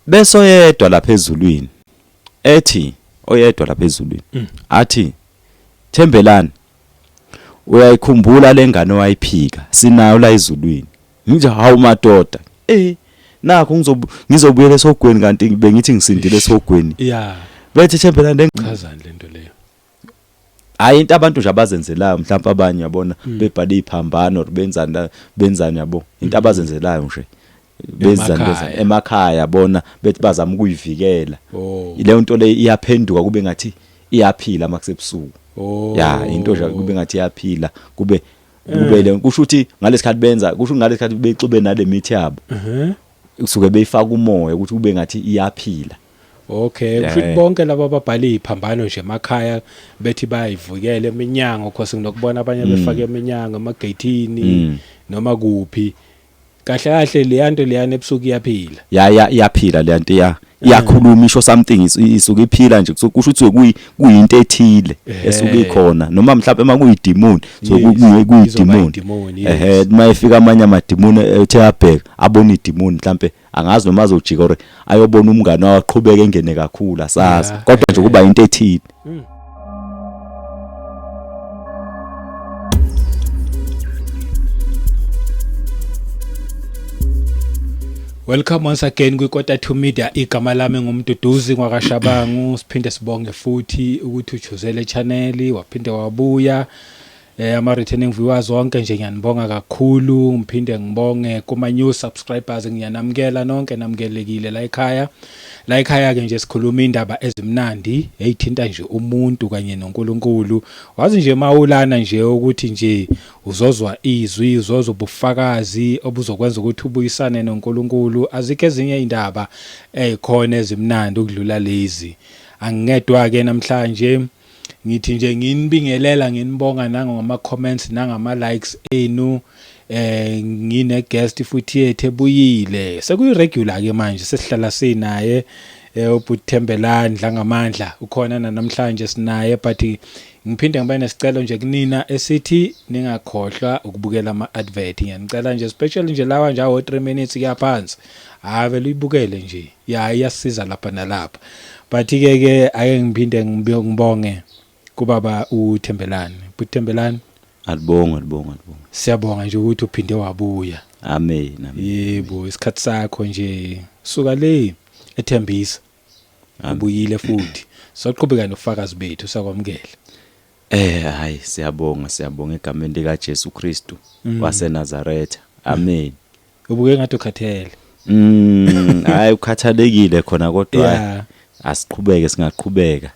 Bese oyedwa lapha ezulwini ethi oyedwa lapha ezulwini athi Thembelani uyayikhumbula lengane owayiphika sinayo la ezulwini. Ngithi hawu madoda nakho ngizobuyela esogweni kanti bengithi ngisindile esogweni. Yeah. Bethi Thembelani le Chazani lento leyo? Hayi into abantu nje abazenzelayo mhlawumbe abanye yabona bebhala iziphambano or benzani benzani yabo into abazenzelayo nje benzani benzani emakhaya yabona bethi bazama ukuyivikela. Leyo nto le iyaphenduka kube ngathi iyaphila makusebusuku. Ya into nje kube ngathi iyaphila kube kube le kusho ukuthi ngalesikhathi benza kusho ngalesikhathi bexube nale mithi yabo. Kusuke beyifaka umoya ukuthi kube ngathi iyaphila. Okay, kusho ukuthi bonke laba ababhala iziphambano nje emakhaya bethi bayayivikela eminyango cause nginokubona abanye befaka eminyango emageyithini noma kuphi. Kahle kahle leyanto leyana ebusuku iyaphila. Ya ya iyaphila leyanto iya iyakhuluma isho something isuke iphila nje kusho ukuthi kuyi kuyinto ethile esuke ikhona noma mhlawumbe uma kuyidemon so kuyidemon. Ehhe mayifika amanye amademon ethe abheka abona idemon mhlawumbe angazi noma azojika or ayobona umngane waqhubeka engene kakhulu asazi kodwa nje kuba into ethile. Welcome once again kwi-Kota 2 Media. Igama lami nguMduduzi ngwakaShabangu. Siphinde sibonge futhi ukuthi uchoose le channel waphinde wabuya. Ama returning viewers wonke nje ngiyanibonga kakhulu. Ngiphinde ngibonge kuma new subscribers, ngiyanamukela nonke, namukelekile la ekhaya. La ekhaya ke nje sikhuluma indaba ezimnandi ezithinta nje umuntu kanye noNkulunkulu. Wazi nje mawulana nje ukuthi nje uzozwa izwi, uzozwa ubufakazi obuzokwenza ukuthi ubuyisane noNkulunkulu. Azikho ezinye indaba ezikhona ezimnandi ukudlula lezi. Angingedwa ke namhlanje. Ngithi nje nginibingelela nginibonga nangama comments nangama likes enu. Ngine guest futhi yethu ebuyile. Sekuyi regular ke manje sesihlala sinaye uButhembelani Dlangamandla ukhona namhlanje sinaye, but ngiphinde ngibe nesicelo nje kunina esithi ningakhohlwa ukubukela ama advert. Ngiyanicela nje especially nje lawa nje awo 3 minutes kuyaphansi. Ave luyibukele nje. Ya iyasiza lapha nalapha. But ke ke ake ngiphinde ngibonge kubaba uThembelani. Buthembelani. Alibonga alibonga alibonga. Siyabonga nje ukuthi uphinde wabuya. Amen amen. Yebo isikhathi sakho nje suka le eThembisa. Ubuyile futhi. Soqhubeka nofakazi bethu sakwamukela. Hayi siyabonga siyabonga egameni lika Jesu Kristu waseNazaretha. Amen. Ubuke ngathi ukhathele. Hayi ukhathalekile khona kodwa asiqhubeke singaqhubeka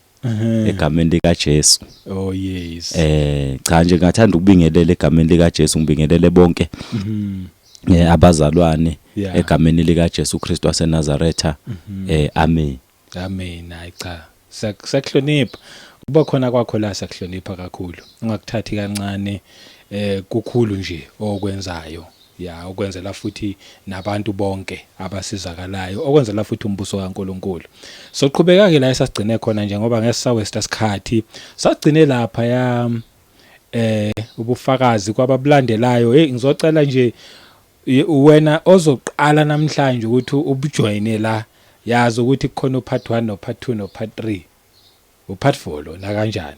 egameni lika Jesu. Oh yes. Cha nje ngathanda ukubingelela egameni lika Jesu, ngibingelele bonke abazalwane egameni lika Jesu Kristu waseNazaretha. Amen. Amen. Hayi cha. Siyakuhlonipha. Kuba khona kwakho la siyakuhlonipha kakhulu. Ungakuthathi kancane kukhulu nje okwenzayo. Ya ukwenzela futhi nabantu bonke abasizakalayo, okwenzela futhi umbuso kaNkuluNkulu. Soqhubeka ke la esasigcine khona nje ngoba ngeke sawesta isikhathi. Sagcine lapha ya ubufakazi kwababulandelayo. Hey ngizocela nje wena ozoqala namhlanje ukuthi ubujoyine la, yazi ukuthi kukhona upart 1 no part 2 no part 3. Upart 4 lo nakanjani.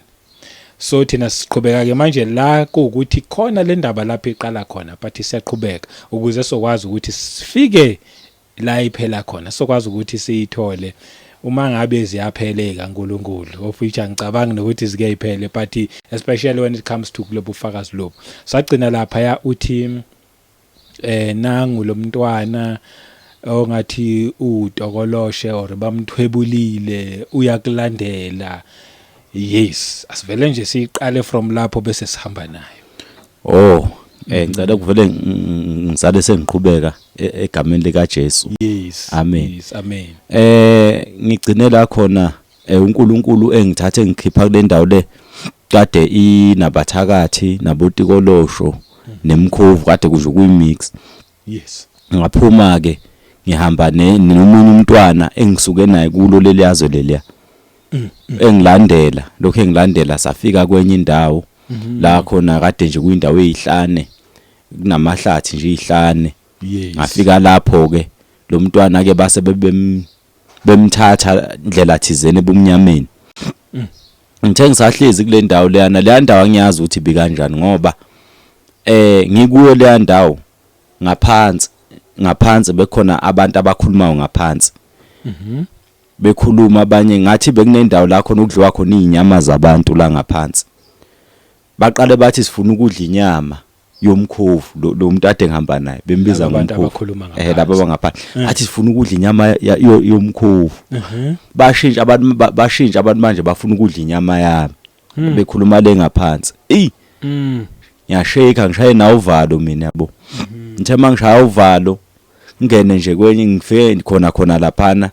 So thina siqhubeka ke manje la kuwukuthi khona le ndaba lapho iqala khona, but siyaqhubeka ukuze sokwazi ukuthi sifike la iphela khona, sokwazi ukuthi siyithole uma ngabe ziyapheleka uNkulunkulu, of which angicabangi nokuthi zike iphele, but especially when it comes to kulobu fakazi lobu. Sagcina lapha ya uthi nangu lomntwana ongathi utokoloshe or bamthwebulile uyakulandela. Yes, asivele nje siqale from lapho bese sihamba nayo. Oh, ngicela kuvele ngisale sengiqhubeka egameni lika Jesu. Yes. Amen. Yes, amen. Ngigcine la khona uNkulunkulu engithathe ngikhipha kule ndawo le kade inabathakathi nabotikolosho nemkhovu kade kusho kuyimix. Yes. Ngaphuma ke ngihamba nomunye umntwana engisuke naye kulo leliyazwe leliya. Engilandela lokho engilandela safika kwenye indawo la khona kade nje kuyindawo eyihlane kunamahlathi nje ihlane. Yes. Ngafika lapho ke Lo mntwana ke base bemthatha ndlela thizeni ebumnyameni. Ngithe ngisahlezi kule ndawo leyana, leya ndawo angiyazi ukuthi ibikanjani ngoba ngikuyo leya ndawo ngaphansi, ngaphansi bekhona abantu abakhulumayo ngaphansi. Bekhuluma abanye ngathi bekunendawo la khona ukudliwa khona izinyama zabantu la ngaphansi. Baqale bathi sifuna ukudla inyama yomkhovu, lo muntu ade ngihamba naye bembiza Laba bantu ngomkhovu. Abakhuluma Laba ngaphansi. Abangaphansi. Athi sifuna ukudla inyama yomkhovu. Bashintsha abantu, bashintsha abantu manje bafuna ukudla inyama yami. Bekhuluma le ngaphansi. Ey, ngiyashake, ngishaye na uvalo mina, yabo. Ngithe mangishaya uvalo ngene nje kwenye, ngifike khona khona laphana,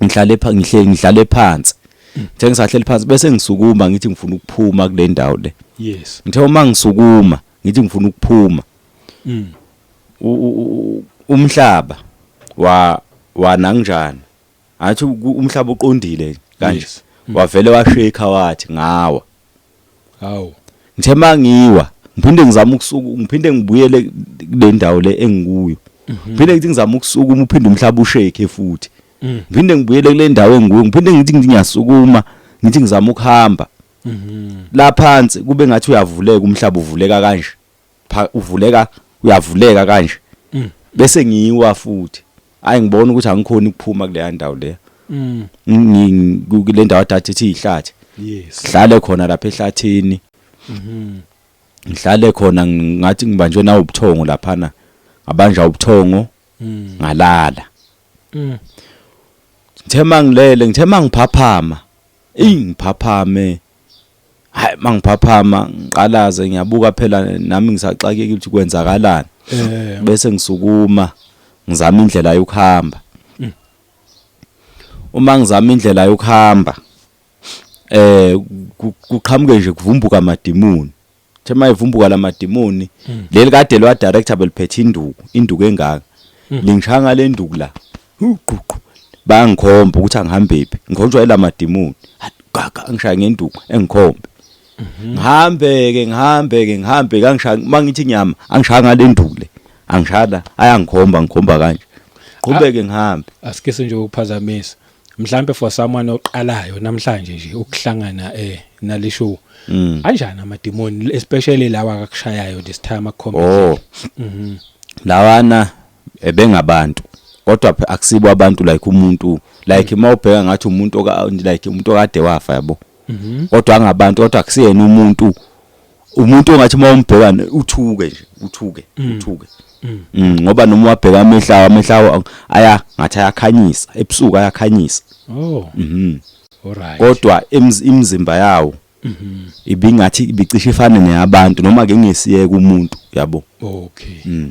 ngihlale pha ngihle ngihlale phansi. Ngithe ngisahleli phansi bese ngisukuma, ngithi ngifuna ukuphuma kule ndawo le. Ngithe uma ngisukuma ngithi ngifuna ukuphuma, umhlaba wa wanangjani, athi umhlaba uqondile kanje, wavele washake, wathi ngawa. Hawu. Ngithe mangiwa ngiphinde ngizama ukusuka, ngiphinde ngibuyele kule ndawo le engikuyo, ngiphinde ngithi ngizama ukusukuma, uphinde umhlaba ushake futhi. Ngiphinde ngibuyele kule ndawo engikuyo, ngiphinde ngithi ngiyasukuma, ngithi ngizama ukuhamba la phansi, kube ngathi uyavuleka umhlaba, uvuleka kanje, uvuleka, uyavuleka kanje, bese ngiwa futhi. Hayi, ngibona ukuthi angikhoni ukuphuma kuleya ndawo leya. Kule ndawo ade ethi ihlathi, ngihlale khona lapha ehlathini, ngihlale khona ngathi ngibanjwe na ubuthongo laphana, ngabanja ubuthongo, ngalala. Ngithe mangilele, ngithe mangiphaphama, ingiphaphame, hayi, mangiphaphama ngiqalaze, ngiyabuka phela nami ngisaxakeka ukuthi kwenzakalani. Bese ngisukuma ngizama indlela yokuhamba. Uma ngizama indlela yokuhamba, kuqhamuke nje kuvumbuka amadimoni. The mayivumbuka lamadimoni, leli kade lwa director beliphethe induku, induku engaka, lingishaya ngale nduku la, uququ, bangikhomba ukuthi angihambephi, ngikhonjwa ilamadimoni gaga, ngishaya ngenduku engikhombe, ngihambe ke, ngihambe ke, ngihambe ke, angishaya mangithi nyama, angishaya ngale nduku le, angishaya la, ayangikhomba, ngikhomba kanje, qhubeke ngihambe. Asikise nje ukuphazamisa. Mhlambe for someone oqalayo namhlanje nje ukuhlangana nale show. Kanjani amadimoni, especially lawa akakushayayo this time akukhomba? Oh. Lawana ebengabantu kodwa akusibo abantu like umuntu, like mawubheka ngathi umuntu oka like umuntu okade wafa, yabo. Kodwa angabantu, kodwa akusiyena umuntu, umuntu ongathi mawumbheka uthuke nje, uthuke, uthuke. Ngoba noma wabheka amehlo awo, amehlo awo aya ngathi ayakhanyisa ebusuku, ayakhanyisa. Oh. Alright. Kodwa imizimba yawo ibingathi ibicishe ifane neyabantu, noma ke ngesiyeke umuntu, yabo. Okay.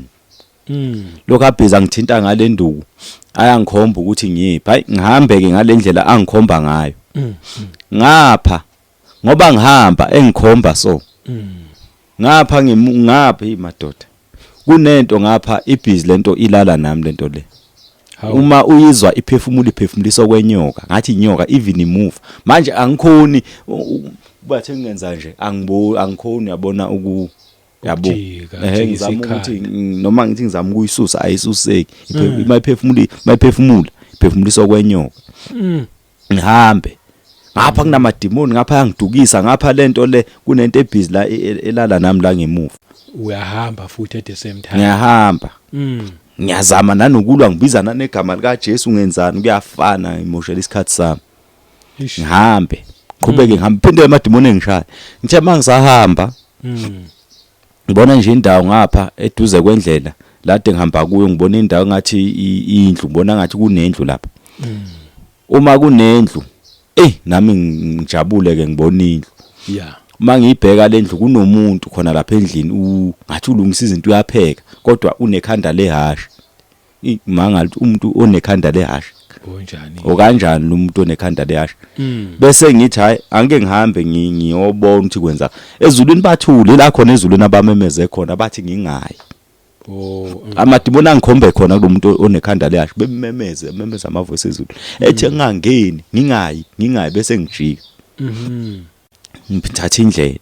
Lokho abhiza ngithinta ngale nduku, ayangikhomba ukuthi ngiyiphi. Hayi, ngihambe ke ngalendlela angikhomba ngayo. Ngapha ngoba ngihamba engikhomba so. Ngapha ngapha, hey madoda. Kunento ngapha ibhizi, lento ilala nami lento le. Hawu. Uma uyizwa iphefumula, iphefumulisa kwenyoka, ngathi inyoka even imove. Manje angikhoni bathe ngenza nje, angibo, angikhoni, uyabona, uku, yabo. Ukujika, ujikisa Ngizama ukuthi ikhanda. Noma ngithi ngizama ukuyisusa, ayisuseki. Mayiphefumula, mayiphefumula, iphefumulisa kwenyoka. Ngihambe ngapha kunamadimoni ngapha, yangidukisa ngapha lento le, kunento ebhizi la elala nami la ngemuva. Uyahamba futhi at the same time. Ngiyahamba. Ngiyazama nanokulwa, ngibiza nanegama lika Jesu, ngenzani, kuyafana, ngimoshela isikhathi sami. Ish. Ngihambe, qhubeke ngihambe, phinde amadimoni engishaya. Ngithe mangisahamba, ngibona nje indawo ngapha eduze kwendlela lade ngihamba kuyo, ngibona indawo ngathi indlu, ngibona ngathi kunendlu lapha. Uma kunendlu, nami ngijabule ke, ngibona indlu. Uma ngiyibheka lendlu, kunomuntu khona lapha endlini, ngathi ulungisa izinto, uyapheka, kodwa unekhanda lehashi. Mangala umuntu onekhanda lehashi. Onjani? Okanjani lo muntu onekhanda lehashi? Bese ngithi hayi, angike ngihambe ngiyobona ukuthi kwenza ezulwini, bathule la khona ezulwini, abamemeze khona bathi ngingayi. Oh. Amadimoni angikhombe khona kulomuntu onekhanda lehashi, bememeze, memeza amavoice ezulu ethi ngingangeni, ngingayi, ngingayi, bese ngijika, ngithatha indlela.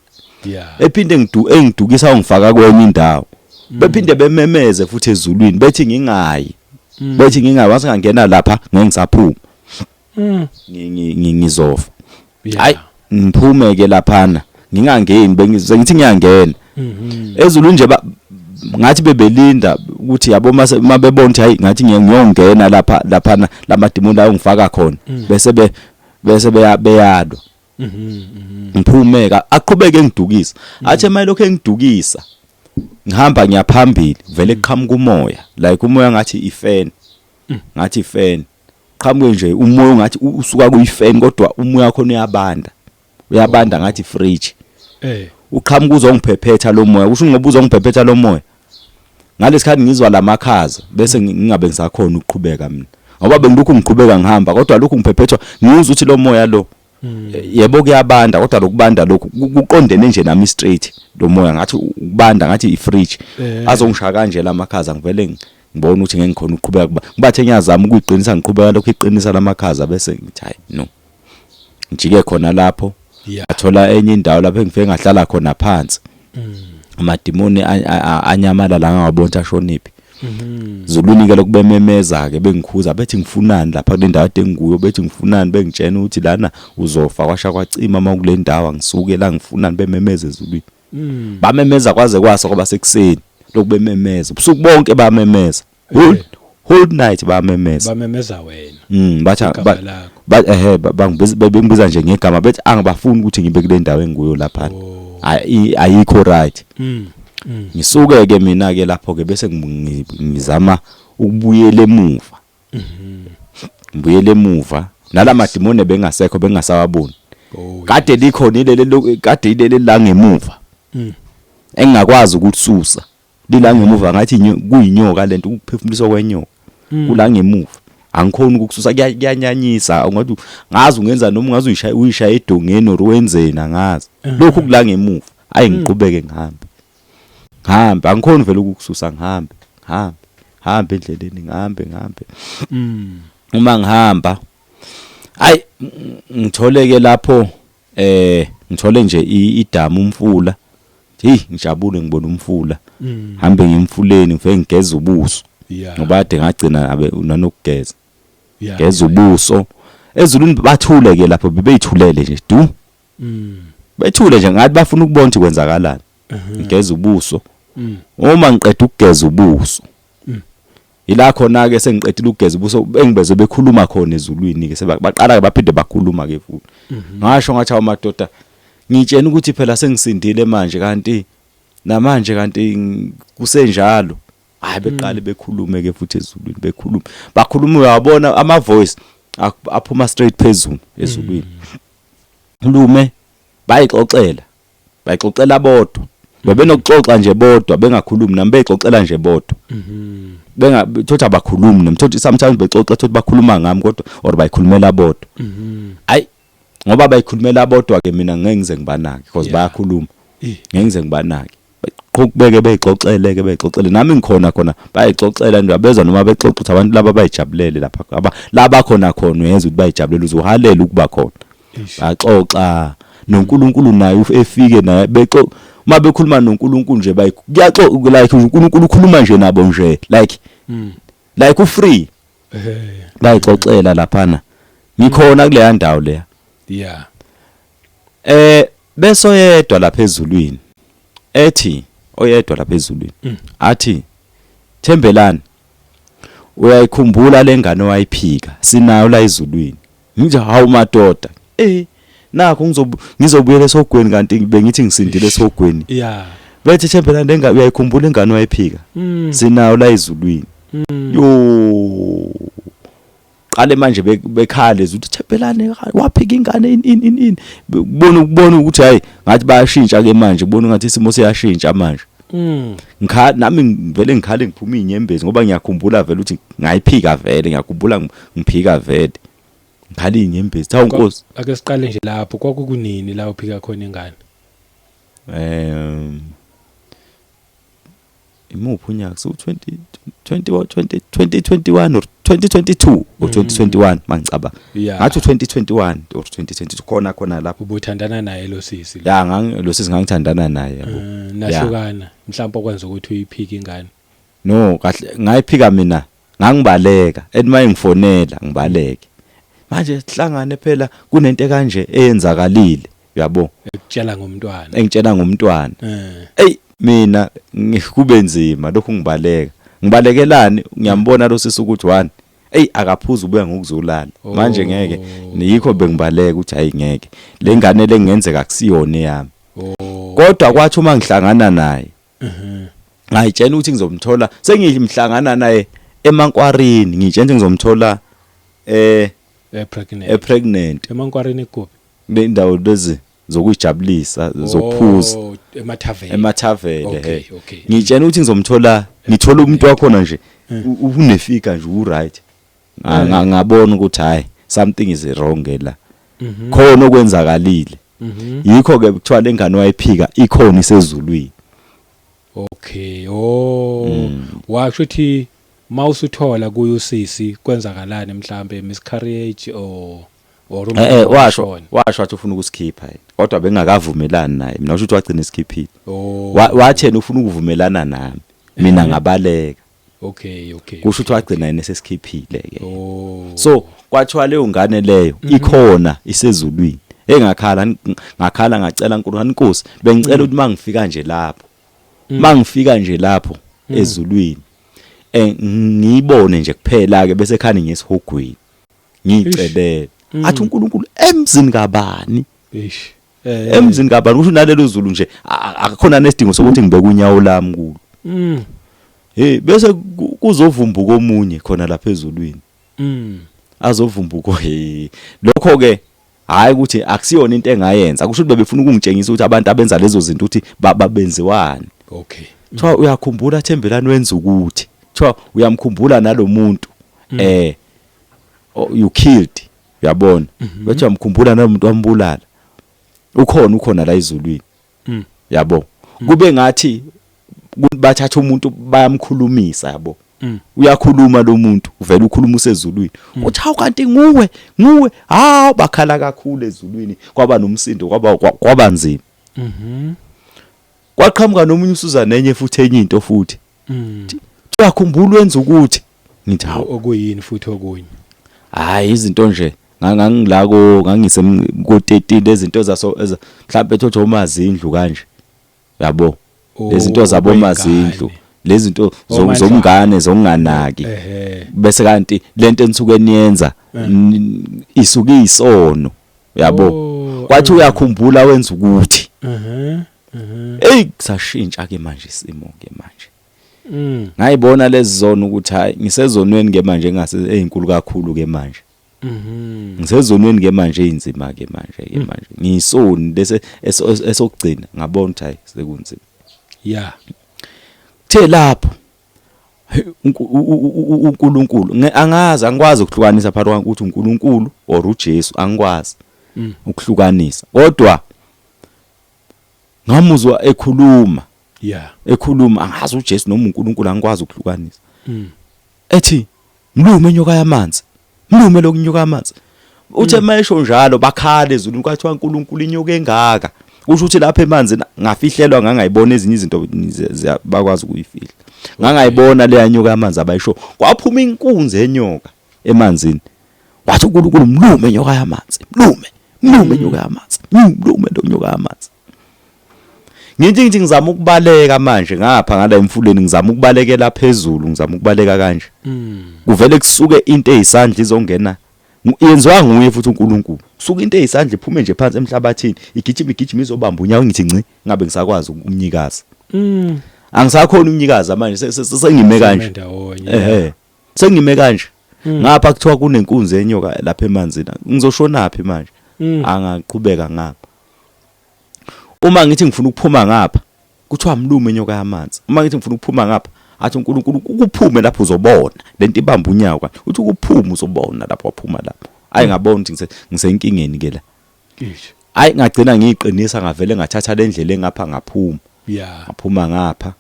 Ephinde engidukisa, ungifaka kwenye indawo, bephinde bememeze futhi ezulwini bethi ngingayi. Bethi ngingawazi ngangena lapha ngeke ngisaphuma. Ngizofa. Hayi, ngiphume ke laphana, ngingangeni, bengize ngithi ngiyangena ezulu nje, ngathi bebelinda ukuthi, yabo, mase mabebona ukuthi hayi, ngathi ngiyongena lapha laphana, lamadimoni lawo ngifaka khona, bese beyalwa. Ngiphume ka, aqhubeke engidukisa, athi mayilokho engidukisa, ngihamba ngiyaphambili, vele kuqhamuka umoya, like umoya ngathi ifan, ngathi ifan, qhamuke nje umoya ngathi usuka kuyifan, kodwa umoya khona uyabanda, uyabanda ngathi fridge. Uqhamuka uzongiphephetha lo moya, kusho ngoba uzongiphephetha lo moya ngalesikhathi ngizwa lamakhaza, bese ngingabe ngisakhona ukuqhubeka mina, ngoba bengilokhu ngiqhubeka ngihamba, kodwa lokhu ngiphephethwa, ngizwa ukuthi lo moya lo, yebo kuyabanda, kodwa lokubanda lokhu kuqondene nje nami straight. Lo moya ngathi ukubanda ngathi ifridge. Azongishaya kanje lamakhaza, ngivele ngibona ukuthi ngeke ngikhona ukuqhubeka, kuba ngibathe ngiyazama ukuyiqinisa, ngiqhubeka lokhu iqinisa lamakhaza, bese ngithi hayi no, ngijike khona lapho. Athola enye indawo lapho engifike ngahlala khona phansi. Amadimoni anyamalala, ngawabona ukuthi ashoniphi. Zulwini ke lokubememeza ke, bengikhuza, bethi ngifunani lapha kule ndawo ade ngikuyo, bethi ngifunani, bengitshena ukuthi lana uzofa, kwasha kwacima uma kule ndawo, angisuke la, ngifunani, bememeza ezulwini. Bamemeza kwaze kwasa, kwaba sekuseni lokubememeza, ubusuku bonke bamemeza, whole night bamemeza. Bamemeza wena? Bathi Igama lakho. Ba ehe, bangibiza, bengibiza nje ngegama, bethi angibafuni ukuthi ngibe kule ndawo engikuyo lapha. Ayikho right. Ngisuke ke mina ke lapho ke, bese ngizama ukubuyela emuva. Ngibuyele emuva nalamadimoni bengasekho, bengasawaboni. Kade likhona ilele, kade ilele la ngemuva engingakwazi ukulisusa, lila ngemuva ngathi kuyinyoka lento, ukuphefumuliswa kwenyoka. Kula ngemuva, angikhoni ukukususa, kuyanyanyisa, ungathi ngazi ungenza noma ungaze uyishaya, uyishaya edongeni or wenzeni, angazi. Lokhu kula ngemuva, ayi, ngiqhubeke ngihambe, ngihambe, angikhoni vele ukukususa, ngihambe, ngihambe, hambe endleleni, ngihambe, ngihambe. Uma ngihamba, ayi, ngitholeke lapho, ngithole nje idamu, umfula. Hey, ngijabule ngibona umfula. Hambe ngimfuleni, ngifike ngigeza ubuso, ngoba kade ngagcina abe nanokugeza. Geza ubuso ezulwini, bathule ke lapho, bebeyithulele nje du. Bethule nje, ngathi bafuna ukubona ukuthi kwenzakalani. Ngigeza ubuso. Uma ngiqeda ukugeza ubuso, ila khona ke, sengiqedile ukugeza ubuso, engibezwe bekhuluma khona ezulwini ke, sebaqala ke, baphinde bakhuluma ke futhi. Ngasho ngathi, awu madoda, ngitshena ukuthi phela sengisindile manje, kanti namanje kanti kusenjalo. Hayi, beqale bekhulume ke futhi ezulwini, bekhuluma, bakhuluma, uyabona ama voice aphuma straight phezulu ezulwini. Khulume, bayixoxela, bayixoxela bodwa, bebenokuxoxa nje bodwa, bengakhulumi nami, beyixoxela nje bodwa. Benga thothi abakhulumi nami, thothi sometimes bexoxa, thothi bakhuluma ngami kodwa, or bayikhulumela bodwa. Hayi, ngoba bayikhulumela bodwa ke, mina ngeke ngize ngibanake because bayakhuluma. Ngeke ngize ngibanake, qhubeke beyixoxele ke, beyixoxele, nami ngikhona khona, bayixoxela nje, abezwa noma bexoxa ukuthi abantu laba bayijabulele lapha, aba laba khona khona, uyezwa ukuthi bayijabulele, uzohalela ukuba khona. Baxoxa noNkulunkulu naye, efike naye, bexo uma bekhuluma noNkulunkulu nje, bayi kuyaxo like uNkulunkulu ukhuluma nje nabo nje, like ufree. Bayixoxela laphana, ngikhona kuleya ndawo leya. Bese oyedwa lapha ezulwini ethi, oyedwa lapha ezulwini athi, "Thembelani, uyayikhumbula lengane owayiphika? Sinayo la ezulwini." Ngithi, hawu madoda, nakho ngizobuyela esogweni, kanti bengithi ngisindile esogweni. Bethi, "Thembelani, lengane, uyayikhumbula ingane owayiphika? Sinayo la ezulwini." Yo, qale manje bekhale ukuthi, "Thembelani waphika ingane, in in in in." Kubona, ukubona ukuthi hayi, ngathi bayashintsha ke manje, kubona ngathi isimo siyashintsha manje. Ngikhala nami, ngivele ngikhale, ngiphuma izinyembezi, ngoba ngiyakhumbula vele ukuthi ngayiphika vele, ngiyakhumbula ngiphika vele, ngikhala izinyembezi, hawu Nkosi. Ake siqale nje lapho, kwakukunini la uphika khona ingane? Imuphi unyaka? So 20 20 20 2021 or 2022 or 2021, mangicabanga. Ngathi 2021 or 2022, khona khona lapho. Ubuthandana naye lo sisi lo? Ya, lo sisi ngangithandana naye, yabo. Nahlukana mhlawumbe, okwenza ukuthi uyiphike ingane? No, kahle, ngayiphika mina. Ngangibaleka ethi maye ngifonela ngibaleke. Manje sihlangane phela kunento kanje eyenzakalile, uyabo. Ekutshela ngomntwana. Engitshela ngomntwana. Ey mina kube nzima lokhu ngibaleka. Ngibalekelani ngiyambona lo sisi ukuthi one ey akaphuza ubuya ngokuzolala. Manje ngeke yikho bengibaleka ukuthi hayi ngeke. Lengane lengenzeka akusiyona eyami. Kodwa kwathi uma ngihlangana naye ngayitshela ukuthi ngizomthola sengimhlangana naye emankwarini ngitshela ukuthi ngizomthola pregnant epregnant emankwarini kuphi? Le ndawo lezi zokujabulisa zokuphuza. Oh, emathaveni. Emathaveni. Okay, he. Okay. Ngitshela ukuthi ngizomthola ngithola umuntu wakhona nje unefika nje u right. Ngabona ukuthi hayi something is wrong la. Khona okwenzakalile. Yikho ke kuthiwa lengane wayiphika ikhona isezulwini. Okay. Oh, washo ukuthi mawusuthola kuyo usisi kwenzakalani, mhlambe miscarriage or washo washo wathi ufuna ukusikhipha yena kodwa bengakavumelani naye mina, usho ukuthi wagcina esikhiphile. Wathi yena ufuna ukuvumelana nami, mina ngabaleka. Kusho ukuthi wagcina yena esesikhiphile ke. So kwathiwa leyo ngane leyo ikhona isezulwini. Engakhala ngakhala ngacela uNkulunkulu, Nkosi bengicela ukuthi mangifika nje lapho, mangifika nje lapho ezulwini ngiyibone nje kuphela ke bese khani ngesihogweni ngiyicelele. Athi uNkulunkulu emzini kabani? Eish. Emzini kabani? Kusho nalelo zulu nje akukhona nesidingo sokuthi ngibeke unyawo lami kulo. Hey bese kuzovumbuka omunye khona lapha ezulwini. Azovumbuka he. Lokho ke hayi ukuthi akusiyona into engayenza, kusho ukuthi bebefuna ukungitshengisa ukuthi abantu abenza lezo zinto ukuthi babenziwani. Kuthiwa uyakhumbula Thembelani wenza ukuthi. Kuthiwa uyamkhumbula nalomuntu you killed, uyabona. Bethi uyamkhumbula nalomuntu wambulala. Ukhona ukhona la ezulwini. Yabo. Kube ngathi bathatha umuntu bayamkhulumisa, yabo. Uyakhuluma lo muntu, uvela ukhuluma usezulwini. Uthi hawu kanti nguwe, nguwe. Hawu bakhala kakhulu ezulwini, kwaba nomsindo, kwaba nzima. Kwaqhamuka nomunye usuza nenye futhi enye into futhi. Uyakhumbula wenza ukuthi ngithi hawu okuyini futhi okunye. Hayi izinto nje ngangilako ngangise ko 13 lezinto zaso mhlawumbe ethothi omazindlu kanje. Yabo. Lezinto zabo mazindlu, lezinto zomngane zokunganaki. Bese kanti lento enisuke niyenza isuke isono. Yabo. Kwathi uyakhumbula wenza ukuthi. Hey kusashintsha ke manje isimo ke manje. Ngayibona lezi zona ukuthi hayi ngisezonweni ke manje ngase ezinkulu kakhulu ke manje. Ngisezonweni ke manje einzima ke manje ke manje. Ngiyisoni lese esokugcina ngabona ukuthi hayi sekunzima. Kuthe lapho uNkulunkulu angazi, angikwazi ukuhlukanisa phakathi kwami ukuthi uNkulunkulu or uJesu, angikwazi ukuhlukanisa. Kodwa ngamuzwa ekhuluma. Ekhuluma angazi uJesu noma uNkulunkulu, angikwazi ukuhlukanisa. Ethi mlume inyoka yamanzi, mlume lokunyoka yamanzi. Uthe mayesho njalo bakhala ezulwini, kwathiwa uNkulunkulu inyoka engaka. Kusho ukuthi lapha emanzini ngafihlelwa, ngangayibona ezinye izinto bakwazi ukuyifihla. Ngangayibona leya nyoka yamanzi abayisho. Kwaphuma inkunzi enyoka emanzini. Wathi uNkulunkulu mlume inyoka yamanzi, mlume, mlume inyoka yamanzi, mlume lo nyoka yamanzi. Ngithi ngizama ukubaleka manje ngapha ngala emfuleni, ngizama ukubalekela phezulu, ngizama ukubaleka kanje. Kuvele kusuke into eyisandla izongena, yenziwa nguye futhi uNkulunkulu. Kusuka into eyisandla iphume nje phansi emhlabathini, igijima igijima izobamba unyawo, ngithi ngci ngabe ngisakwazi umnyikaza. Angisakhona umnyikaza manje, sengime kanje. Ehe. Sengime kanje. Ngapha kuthiwa kunenkunzi enyoka lapha emanzini. Ngizoshonaphi manje? Angaqhubeka ngapha. Uma ngithi ngifuna ukuphuma ngapha, kuthiwa mlume inyoka yamanzi. Uma ngithi ngifuna ukuphuma ngapha, athi uNkulunkulu ukuphume lapho uzobona. Lento ibamba unyawo kanti. Uthi ukuphuma uzobona lapho waphuma lapho. Ayi ngabona ukuthi ngisenkingeni ke la. Ayi ngagcina ngiyiqinisa, ngavele ngathatha le ndlela engapha ngaphuma. Ngaphuma ngapha.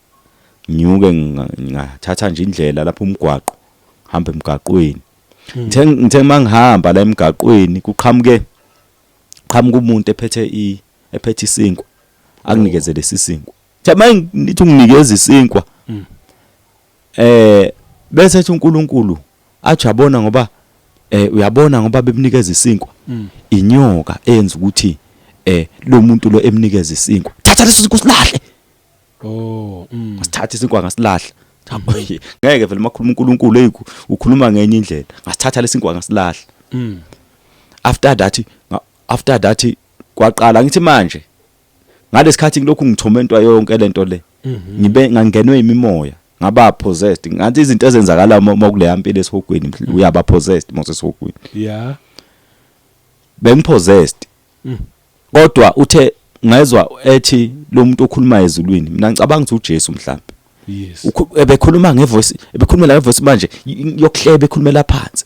Nginyuke ngathatha nje indlela lapho umgwaqo, hamba emgaqweni. Ngithe mangihamba la emgaqweni kuqhamuke qhamuka umuntu ephethe ephethe isinkwa, anginikeze lesi sinkwa. Cha mangithi unginikeza isinkwa. Bese ethi uNkulunkulu athi uyabona ngoba uyabona ngoba bemnikeza isinkwa, inyoka eyenza ukuthi lo muntu lo emnikeza isinkwa, thatha leso sinkwa usilahle. Oh. Ngasithatha isinkwa ngasilahla. Ngeke vele makhuluma uNkulunkulu, hey, ukhuluma ngenye indlela. Ngasithatha lesinkwa ngasilahla. After that kwaqala ngithi manje ngalesikhathi ngilokhu ngithomentwa yonke lento le, ngibe ngangenwe imimoya, ngaba possessed. Ngathi izinto ezenzakala uma kuleya mpilo esihogweni, uyaba possessed mase esihogweni. Bengipossessed. Kodwa uthe ngezwa ethi lo muntu okhuluma ezulwini, mina ngicabanga ukuthi uJesu mhlambe. Ebekhuluma ngevoice, ebekhulumela ngevoice manje yokuhleba, ekhulumela phansi,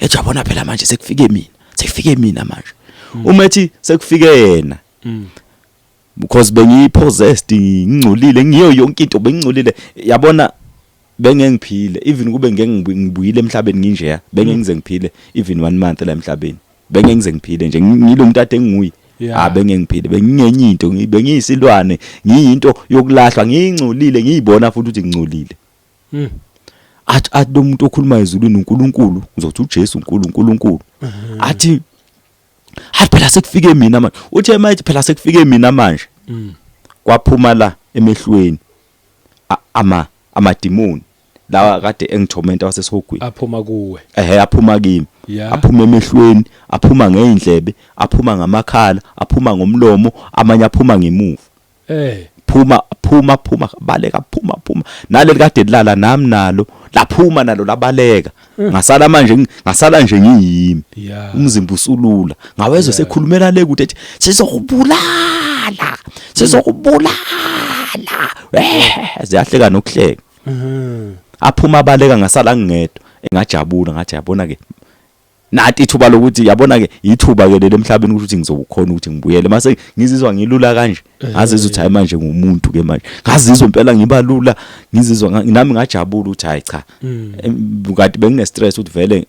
ethi yabona phela manje sekufike mina, sekufike mina manje. Uma ethi sekufike yena, because bengiyi-possessed, ngingcolile, ngiyo yonke into, bengingcolile, yabona, bengengiphile even kube ngeke ngibuyile emhlabeni nginjeya, bengengize ngiphile even one month la emhlabeni, bengengize ngiphile nje ngilo muntu ade nginguye. Ah, bengengiphile, bengingenye into, bengiyisilwane, ngiyinto yokulahlwa, ngiyingcolile, ngiyibona futhi ukuthi ngingcolile. Athi lo muntu okhuluma ezulwini, uNkulunkulu, ngizothi uJesu, uNkulunkulu, athi phela sekufike mina manje. Uthe mayithi phela sekufike mina manje, kwaphuma la emehlweni amadimoni lawa kade engithomenta wasesihogweni. Aphuma kuwe? Ehe, aphuma kimi. Aphuma emehlweni, aphuma ngeindlebe, aphuma ngamakhala, aphuma ngomlomo, amanye aphuma ngemuva. Phuma, phuma, phuma, baleka, phuma, phuma. Naleli kade lilala nami nalo laphuma nalo, labaleka. Ngasala manje, ngasala nje ngiyimi. Umzimba usulula, ngawezwe sekhulumela le kude, ethi sizokubulala, sizokubulala. Ziyahleka nokuhleka. Aphuma, abaleka, ngasala ngingedwa. Engajabula, ngathi yabona ke nathi ithuba lokuthi, yabona ke ithuba ke leli emhlabeni ukuthi ngizokukhona ukuthi ngibuyele mase ngizizwa ngilula kanje. Ngazizwa ukuthi hayi, manje ngumuntu ke manje. Ngazizwa impela ngiba lula, ngizizwa nami ngajabula ukuthi hayi cha. Kanti bengine stress ukuthi vele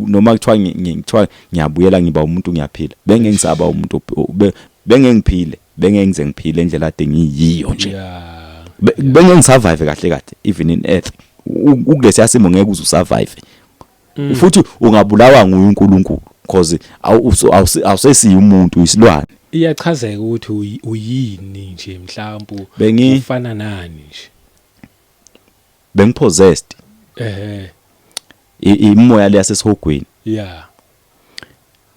noma kuthiwa kuthiwa ngiyabuyela, ngiba umuntu, ngiyaphila, bengengisaba umuntu bengengiphile, bengengize ngiphile indlela ade ngiyiyo nje. Bengengisurvive kahle kahle even in earth. Ukulesiya simo ngeke uze usurvive futhi ungabulawa nguye uNkulunkulu, because awusesiyi umuntu, uyisilwane. Iyachazeka ukuthi uyini nje mhlawumbe, ufana nani nje? Bengipossessed. Imoya leyasesihogweni.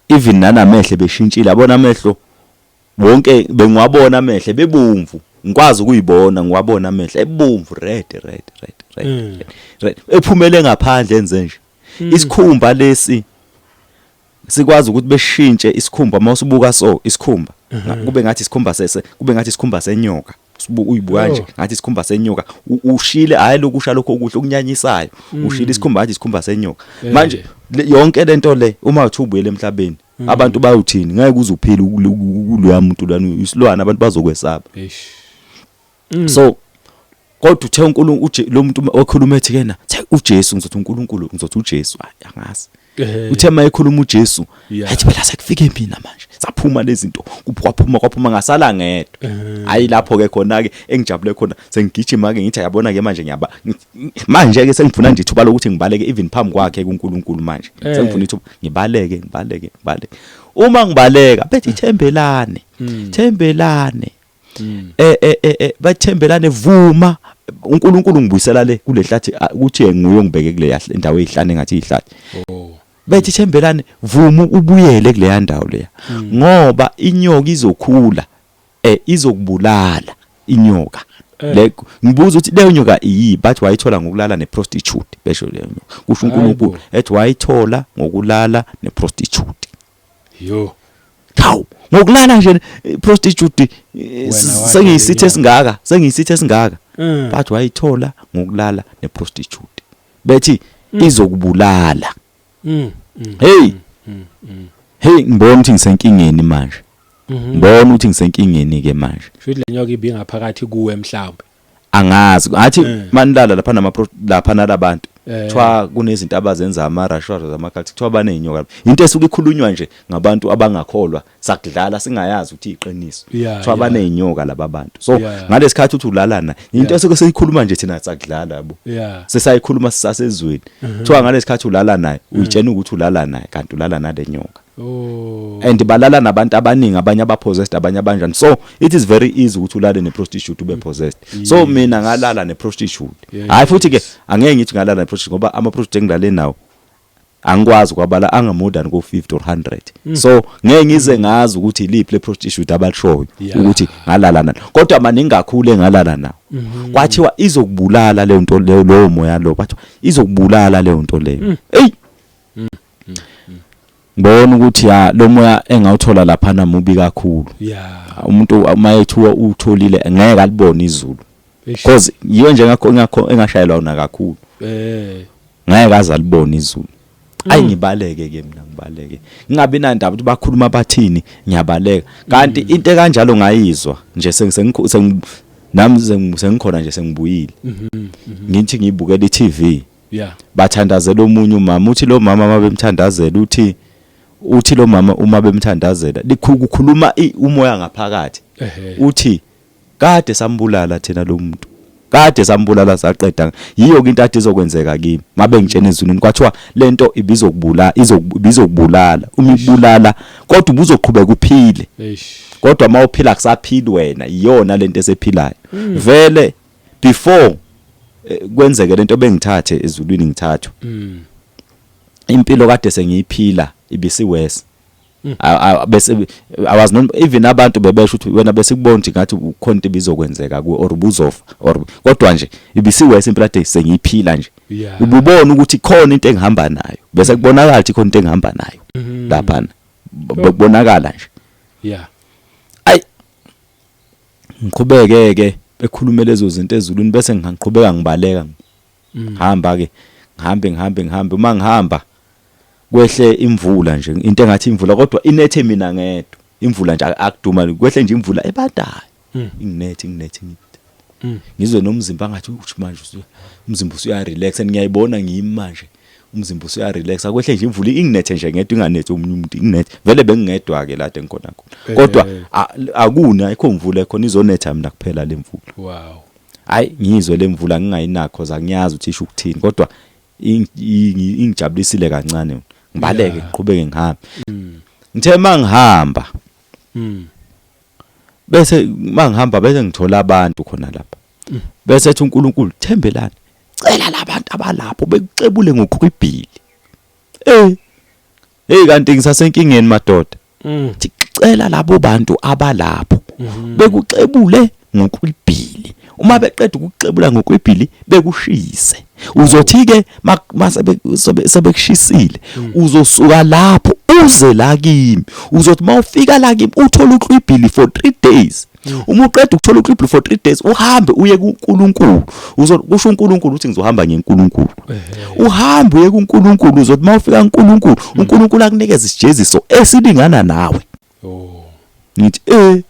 Even nanamehlo beshintshile, yabona, amehlo wonke bengiwabona, amehlo bebomvu, ngikwazi ukuyibona, ngiwabona amehlo ebomvu, red, red, red, red, red, red, ephumele ngaphandle, enze nje. Isikhumba lesi sikwazi ukuthi beshintshe isikhumba, mawusibuka so isikhumba kube ngathi isikhumba sese kube ngathi isikhumba senyoka. Sibuka, uyibuka nje, ngathi isikhumba senyoka. Ushile, hayi lokusha lokho okuhle okunyanyisayo, ushile isikhumba ngathi isikhumba senyoka. Manje yonke lento le, uma uthi ubuyele emhlabeni, abantu bayuthini? Ngeke uze uphile kuloya muntu lwana, isilwane, abantu bazokwesaba. Eish. So kodwa uthe uNkulunkulu, lo muntu okhuluma ethi kena the uJesu, ngizothi uNkulunkulu, ngizothi uJesu, hayi angazi. Uthe mayekhuluma uJesu, athi phela sekufike mina manje, saphuma lezi zinto, kwaphuma, kwaphuma, ngasala ngedwa. Hayi, lapho ke khona ke engijabule khona, sengigijima ke, ngithi yabona ke manje ngiyaba manje ke sengifuna nje ithuba lokuthi ngibaleke even phambi kwakhe kuNkulunkulu manje. Sengifuna ithuba, ngibaleke, ngibaleke, ngibaleke. Uma ngibaleka bethi thembelane, thembelane, bathembelane, vuma uNkulunkulu ngibuyisela le kule hlathi, ukuthi nguye ongibeke kule indawo eyihlane, engathi ihlathi. Bethi thembelane, vuma ubuyele kuleya ndawo leya, ngoba inyoka izokhula, izokubulala inyoka. Le ngibuza ukuthi leyo nyoka iyi, bathi wayithola ngokulala neprostitute, besho leyo nyoka, kusho uNkulunkulu. Ethi wayithola ngokulala neprostitute. Yo. Hawu, ngokulala nje prostitute, sengiyisithe esingaka, sengiyisithe esingaka. Bathi wayithola ngokulala neprostitute, bethi izokubulala. Hey, hey, ngibona ukuthi ngisenkingeni manje. Ngibona ukuthi ngisenkingeni ke manje. Shuthi le nyoka ibingaphakathi kuwe mhlawumbe. Angazi, ngathi manilala lapha nama lapha nalabantu. Kuthiwa kunezinto abazenza ama-rituals ama-cult, kuthiwa baney'nyoka. Into esuke ikhulunywa nje ngabantu abangakholwa, sakudlala singayazi ukuthi iqiniso. Kuthiwa baney'nyoka laba bantu. So ngalesikhathi uthi ulala na, into esuke seyikhuluma nje thina sakudlala yabo. Sesayikhuluma sisasezweni. Kuthiwa ngalesikhathi ulala naye, uyitshena ukuthi ulala naye kanti ulala nale nyoka. And balala nabantu abaningi, abanye aba-possessed, abanye abanjani. So it is very easy ukuthi ulale ne-prostitute ube possessed. So mina ngalala ne-prostitute. Hayi futhi ke angeke ngithi ngalala ne-prostitute ngoba ama-prostitute engilale nawo angikwazi kwabala anga more than ko 50 or 100. So ngeke ngize ngazi ukuthi iliphi le prostitute abalishoyo ukuthi ngalala nalo. Kodwa maningi kakhulu engalala nawo. Kwathiwa izokubulala leyo nto leyo, lowo moya lo, bathiwa izokubulala leyo nto leyo. Hey, ngibona ukuthi ya, lo moya engawuthola lapha mubi kakhulu. Umuntu uma ethiwa utholile ngeke alibone izulu, because yiyo nje ngakho ngakho engashayelwa wona kakhulu. Ngeke aze alibone izulu. Ayi, ngibaleke ke mina, ngibaleke, ngingabi nandaba ukuthi bakhuluma bathini, ngiyabaleka. Kanti into ekanjalo ngayizwa nje nami sengikhona nje, sengibuyile, ngithi ngibukela i-TV, bathandazela omunye umama. Uthi lo mama mabemthandazela, uthi lo mama uma bemthandazela kukhuluma umoya ngaphakathi. Uthi kade sambulala thina lo muntu, kade sambulala saqeda. Yiyo ke into ade izokwenzeka kimi mabe ngitshena ezulwini. Kwathiwa lento ibizokubulala, ibizokubulala uma ikubulala, kodwa ubuzoqhubeka uphile. Kodwa mawuphila kusaphili wena, iyona lento esephilayo vele. Before kwenzeke lento bengithathe ezulwini, ngithathwa, impilo kade sengiyiphila ibisiwese. Bese I was not even, abantu bebesho ukuthi wena bese kubona ukuthi ngathi ukhona into ibizokwenzeka kuwe or ubuzofa or, kodwa nje ibisiwese impilo kade sengiyiphila nje. Ububona ukuthi khona into engihamba nayo, bese kubonakala ukuthi khona into engihamba nayo laphana, bekubonakala nje. Ayi, ngiqhubeke ke bekhulume lezo zinto ezulwini, bese ngiqhubeka ngibaleka. Ngihamba ke, ngihambe, ngihambe, ngihambe. Uma ngihamba kwehle imvula nje, into engathi imvula, kodwa inethe mina ngedwa imvula nje, akuduma, kwehle nje imvula ebandayo. Inginethe, inginethe, inginethe. Ngizwe nomzimba ngathi uthi manje umzimba usuya relax and ngiyayibona ngimi manje umzimba usuya relax. Akwehle nje imvula inginethe nje ngedwa, inganethe omunye umuntu, inginethe vele bengingedwa ke lade ngikhona khona, kodwa akuna, ayikho imvula ekhona izonetha mina kuphela le mvula. Hayi, ngizwe le mvula ngingayinakho, zangiyazi ukuthi isho ukuthini, kodwa ingijabulisile kancane. Ngibaleke, ngiqhubeke ngihambe. Ngithe mangihamba, bese mangihamba bese ngithola abantu khona lapha, bese ethi uNkulunkulu, "Thembelani, cela labantu abalapho bekuxebule ngoqhwibhili." Hey, kanti ngisasenkingeni madoda. Thi cela labo bantu abalapho bekuxebule ngoqhwibhili, uma beqeda ukuxebula ngoqhwibhili bekushise. Uzothi ke mase sebekushisile, uzosuka lapho uze la kimi. Uzothi mawufika la kimi uthola uqhwibhili for 3 days. Uma uqeda ukuthola uqhwibhili for 3 days, uhambe uye kuNkulunkulu. Uzokusho uNkulunkulu ukuthi ngizohamba ngeNkulunkulu. Uhambe uye kuNkulunkulu, uzothi mawufika kuNkulunkulu, uNkulunkulu akunikeze isijeziso esilingana nawe. Ngithi eh.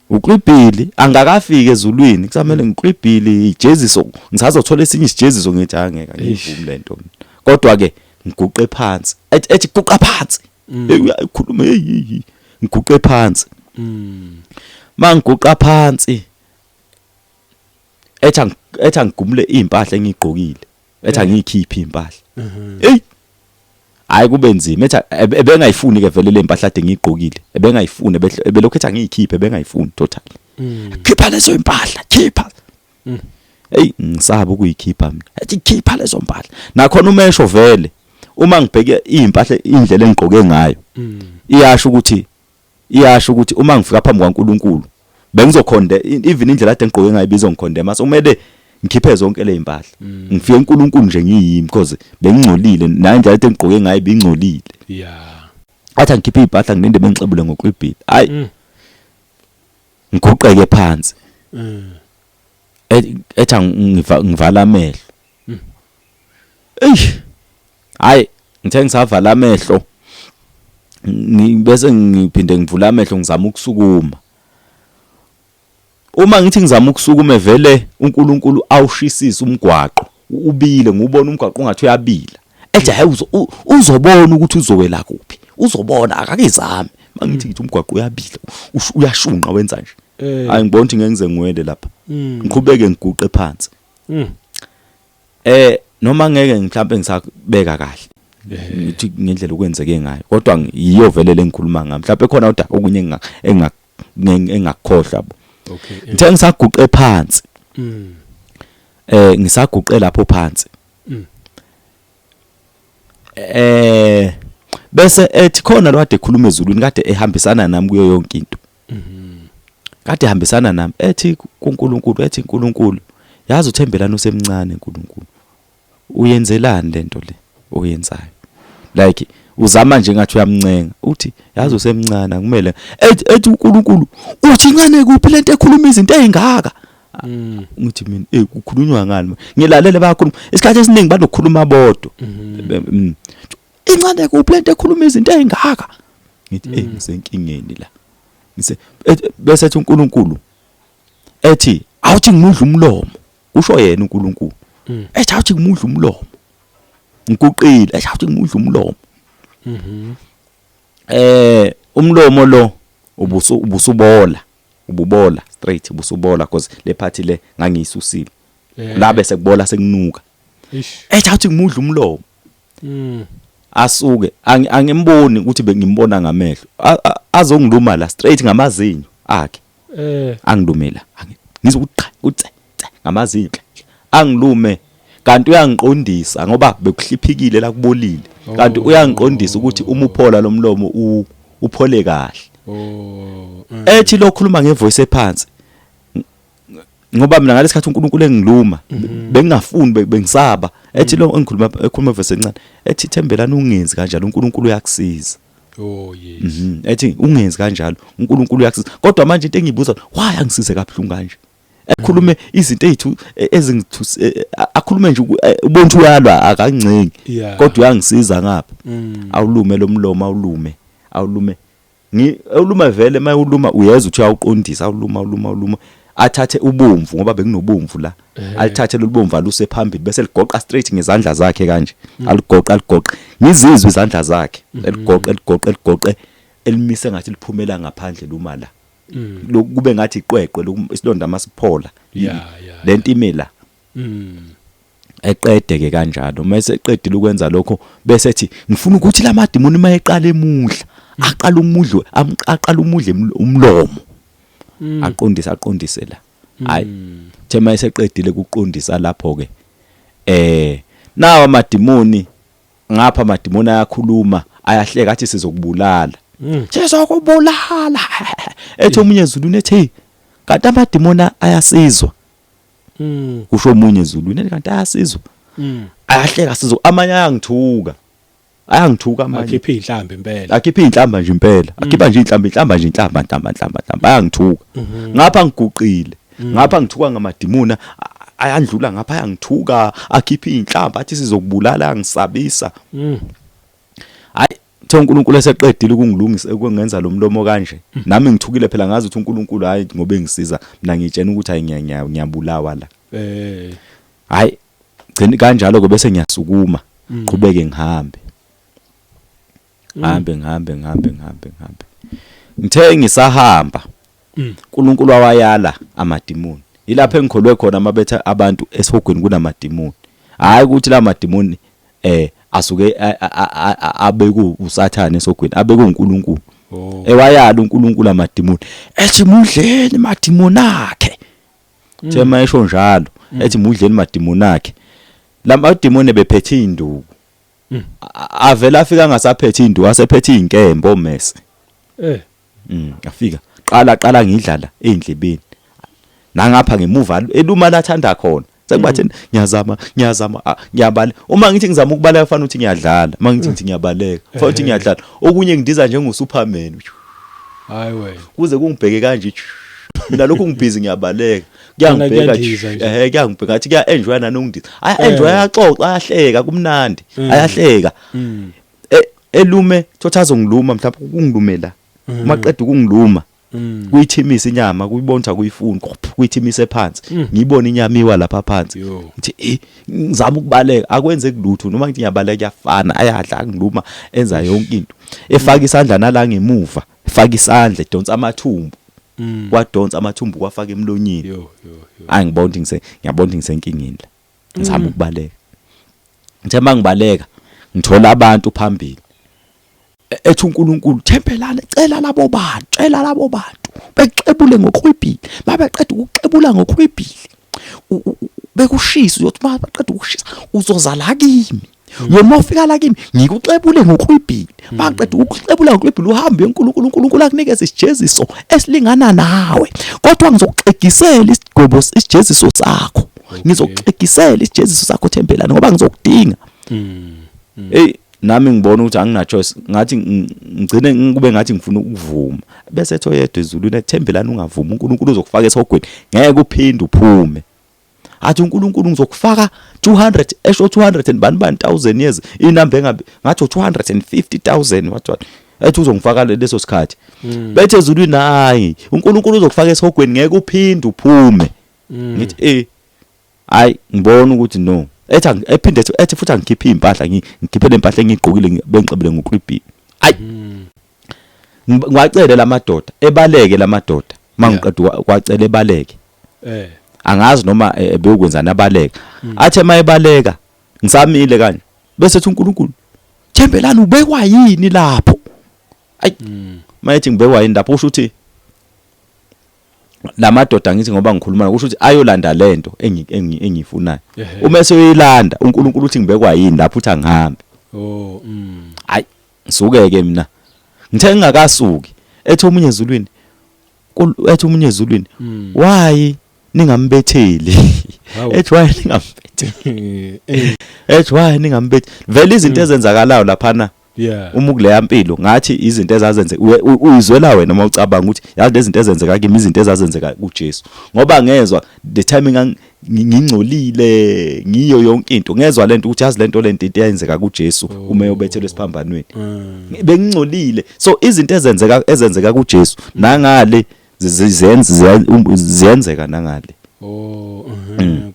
Uqhwibhili, angakafiki ezulwini, kusamele ngiqhwibhili ijeziso, ngisazothola esinye isijeziso. Ngithi angeke, angivumi lento mina. Kodwa ke ngiguqe phansi, ethi guqa phansi. Hey, uyayikhuluma, hey hey, hey. Ngiguqe phansi. Mangiguqa phansi, ethi angigumule impahla engigqokile, ethi angiyikhiphe impahla. Hey, hayi, kube nzima. Ethi ebengayifuni ke vele le mpahla ade ngiyigqokile, ebengayifuni, ebelokhu ethi angiyikhiphe, ebengayifuni totally. "Khipha lezo impahla, khipha." Hey, ngisaba ukuyikhipha mina. Ethi khipha lezo mpahla. Nakhona umesho vele, uma ngibheke impahla, indlela engigqoke ngayo, iyasho ukuthi uma ngifika phambi kwaNkuluNkulu bengizokhonde, even indlela ade ngigqoke ngayo ibizongikhondema. So kumele ngikhiphe zonke le impahla, ngifike uNkulunkulu nje ngiyimi, because bengingcolile, nayo indlela ade ngigqoke ngayo ibingcolile. Athi angikhiphe impahla, ngilinde bengixebule ngoqhwibhili. Hayi, ngiguqeke phansi. Ethi ngivala amehlo. Eish, hayi, ngithe ngisavala amehlo, bese ngiphinde ngivula amehlo, ngizama ukusukuma. Uma ngithi ngizama ukusukuma, vele uNkulunkulu awushisise umgwaqo. Ubile ngubona umgwaqo ungathi uyabila. Ethi hayi uzobona ukuthi uzowela kuphi. Uzobona akakizami. Mangithi ngithi umgwaqo uyabila, uyashunqa wenza nje. Hayi ngibona ukuthi ngeke ngize ngiwele lapha. Ngiqhubeke ngiguqe phansi. Noma ngeke mhlawumbe ngisabeka kahle. Ngithi ngendlela okwenzeke ngayo kodwa yiyo vele lengikhuluma ngayo. Mhlawumbe khona kodwa okunye engingakukhohlwa bo. Okay. Ngithe ngisaguqe phansi. Ngisaguqe lapho phansi. Bese ethi khona lo kade ekhuluma ezulwini kade ehambisana nami kuyo yonke into. Kade ehambisana nami ethi kuNkulunkulu, ethi uNkulunkulu yazi uThembelani usemncane uNkulunkulu. Uyenzelani lento le oyenzayo? Like uzama nje ngathi uyamncenga uthi yazi usemncane akumele ethi uNkulunkulu uthi incane kuphi lento ekhuluma izinto ezingaka. Ngithi mina kukhulunywa ngani? Ngilalele bayakhuluma isikhathi esiningi banokukhuluma bodwa. Incane kuphi lento ekhuluma izinto ezingaka? Ngithi ngisenkingeni la. Ngise bese ethi uNkulunkulu ethi awuthi ngimudla umlomo, kusho yena uNkulunkulu. Ethi awuthi ngimudla umlomo. Ngiguqile, ethi awuthi ngimudla umlomo. Umlomo lo ubusubola, ububola straight, ubusubola because le party le ngangiyisusile. La bese kubola sekunuka. Ethi awuthi ngimudla umlomo. Asuke angimboni ukuthi bengimbona ngamehlo. Azongiluma la straight ngamazinyo akhe. Angilumela. Ngizwe ukuthi qha, utse tse ngamazinyo. Angilume kanti uyangiqondisa ngoba bekuhliphikile la kubolile. Kanti uyangiqondisa ukuthi uma uphola lo mlomo uphole kahle. Ethi lo khuluma ngevoice ephansi. Ngoba mina ngalesikhathi uNkulunkulu engiluma bengingafuni bengisaba. Ethi lo engikhuluma ekhuluma verse encane ethi Thembelani ungenzi kanjalo uNkulunkulu uyakusiza. Oh yes. Ethi ungenzi kanjalo uNkulunkulu uyakusiza. Kodwa manje into engiyibuza why angisize kabuhlungu kanje? Ekhulume izinto ezithu ezingithusi, akhulume nje ubontu uyalwa akancengi. Kodwa uyangisiza ngapha. Awulume lo mlomo, awulume, awulume. Awuluma vele mayuluma uyezwa ukuthi uyawuqondisa, awuluma, awuluma, awuluma. Athathe ubomvu ngoba bekunobomvu la. Alithathe lolubomvu aluse phambili bese ligoqa straight ngezandla zakhe kanje. Aligoqa, aligoqa. Ngizizwe izandla zakhe. Eligoqa, eligoqa, eligoqe elimise ngathi liphumela ngaphandle luma la. Lokhu kube ngathi iqweqwe lokhu isilonda masiphola. Lento ime la. Eqede ke kanjalo mase eqedile ukwenza lokho bese ethi ngifuna ukuthi lamadimoni mayeqala emudla aqala umudlo aqala umudla umlomo. Aqondise, aqondise la. Hayi the mayeseqedile ukuqondisa lapho ke nawa amadimoni ngapha amadimoni ayakhuluma ayahleka athi sizokubulala. Sizokubulala. Ethi omunye ezulwini ethi hey kanti amadimoni ayasizwa. Kusho omunye ezulwini kanti ayasizwa. Ayahleka sizo amanye ayangithuka. Ayangithuka amanye. Akhipha inhlamba impela. Akhipha inhlamba nje impela. Akhipha nje inhlamba, inhlamba nje inhlamba, inhlamba, inhlamba, inhlamba. Ayangithuka. Ngapha ngiguqile. Ngapha ngithuka ngamadimoni ayandlula ngapha ayangithuka, akhipha inhlamba athi sizokubulala, angisabisa. Hayi Uthe uNkulunkulu eseqedile ukungilungisa ukungenza lo mlomo kanje. Nami ngithukile phela ngazi ukuthi uNkulunkulu hayi ngoba engisiza mina ngitshena ukuthi hayi ngiyabulawa la. Hayi gcina kanjalo ke bese ngiyasukuma qhubeke ngihambe. Ngihambe ngihambe ngihambe ngihambe ngihambe. Ngithe ngisahamba uNkulunkulu wawayala amadimoni. Yilapho engikholwe khona mabetha abantu esihogweni kunamadimoni. Hayi ukuthi la madimoni asuke abeku uSathane esogweni, abeku uNkulunkulu. Ewayala uNkulunkulu amadimoni. Ethi mudleni madimoni akhe. Uthe mayesho njalo, ethi mudleni madimoni akhe. Lamadimoni bephethe induku. Avela afika angasaphethe induku, asephethe izinkemba omese. Afika. Qala qala ngidlala endlebeni. Nangapha ngemuva eluma lathanda khona. Sekubathe ngiyazama, ngiyazama, ngiyabala. Uma ngithi ngizama ukubaleka kufanele ukuthi ngiyadlala. Uma ngithi ngithi ngiyabaleka, kufanele ukuthi ngiyadlala. Okunye ngindiza njengoSuperman. Hayi wena. Kuze kungibheke kanje. Mina lokhu ngibhizi ngiyabaleka. Kuyangibheka Kuyandisa nje. Kuyangibheka ngathi kuya enjoy nanongidiza. Aya enjoy ayaxoxa, ayahleka kumnandi. Ayahleka. Elume thothi azongiluma mhlawumbe ukungilumela. Uma qeda ukungiluma. Kuyithimisa inyama, kuyibona ukuthi akuyifuni, kuyithimise phansi. Ngiyibona inyama iwa lapha phansi. Yo. Ngithi ngizama ukubaleka, akwenzeki lutho. Noma ngithi ngiyabaleka kuyafana, ayadla, angiluma, enza yonke into. Efaka isandla nala ngemuva, efaka isandla edonsa amathumbu. Kwadonsa amathumbu kwafaka emlonyeni. Yo yo yo. Hayi, ngibona ukuthi ngiyabona ukuthi ngisenkingeni la. Ngizama ukubaleka. Ngithe mangibaleka ngithola abantu phambili. Ethi uNkulunkulu, Thembelani, cela labo bantu, tshela labo bantu bexebule ngokhwibhili. Mabeqeda ukuxebula ngokhwibhili, bekushisa, uyothi mabaqeda ukushisa uzoza la kimi. Uyoma ufika la kimi ngikuxebule ngokhwibhili. Baqeda ukuxebula ngokhwibhili uhambe uNkulunkulu, uNkulunkulu akunikeze isijeziso esilingana nawe. Kodwa ngizokuxegisela isigwebo, isijeziso sakho. Ngizokuxegisela isijeziso sakho Thembelani, ngoba ngizokudinga. Hey, nami ngibona ukuthi angina choice, ngathi ngigcine ngikube ngathi ngifuna ukuvuma. Bese ethi oyedwa ezulwini, Thembelani ungavuma, uNkulunkulu uzokufaka esihogweni, ngeke uphinde uphume. Athi uNkulunkulu ngizokufaka 200, esho 200 and bani bani thousand years, inamba engabe ngathi 250,000, what what, ethi uzongifaka leso sikhathi. Bethe ezulwini, hayi, uNkulunkulu uzokufaka esihogweni, ngeke uphinde uphume. Ngithi hayi, ngibona ukuthi no. Ethi ephinde ethi futhi angikhiphe impahla, ngikhiphe lempahla engigqokile, bengixebule ngokribhi. Hayi, ngiwacele lamadoda ebaleke, lamadoda mangiqeda kwacela ebaleke. Angazi noma beyokwenzani, abaleka. Athe mayebaleka ngisamile kanje, bese ethi uNkulunkulu, Thembelani, ubekwa yini lapho? Ayi, mayethi ngibekwa yini lapho, usho ukuthi lamadoda, ngithi ngoba ngikhuluma, kusho ukuthi ayolanda lento engiyifunayo. Uma esoyilanda, uNkulunkulu uthi ngibekwa yini lapho, uthi angihambe. Oh. Hayi, ngisuke ke mina. Ngithe ngingakasuki, ethi omunye ezulwini, ethi omunye ezulwini, why ningambetheli? Hawu. Ethi why ningambetheli? Ethi why ningambetheli? Vele izinto ezenzakalayo laphana uma ukuleya mpilo, ngathi izinto ezazenze uyizwela wena uma ucabanga ukuthi yazi lezi zinto ezenzeka kimi, izinto ezazenzeka kuJesu, ngoba ngezwa the time ngingcolile ngiyo yonke into, ngezwa lento ukuthi yazi lento into eyenzeka kuJesu uma eyobethelwa esiphambanweni. Bengingcolile, so izinto ezenzeka kuJesu nangale ziyenzeka nangale. Oh.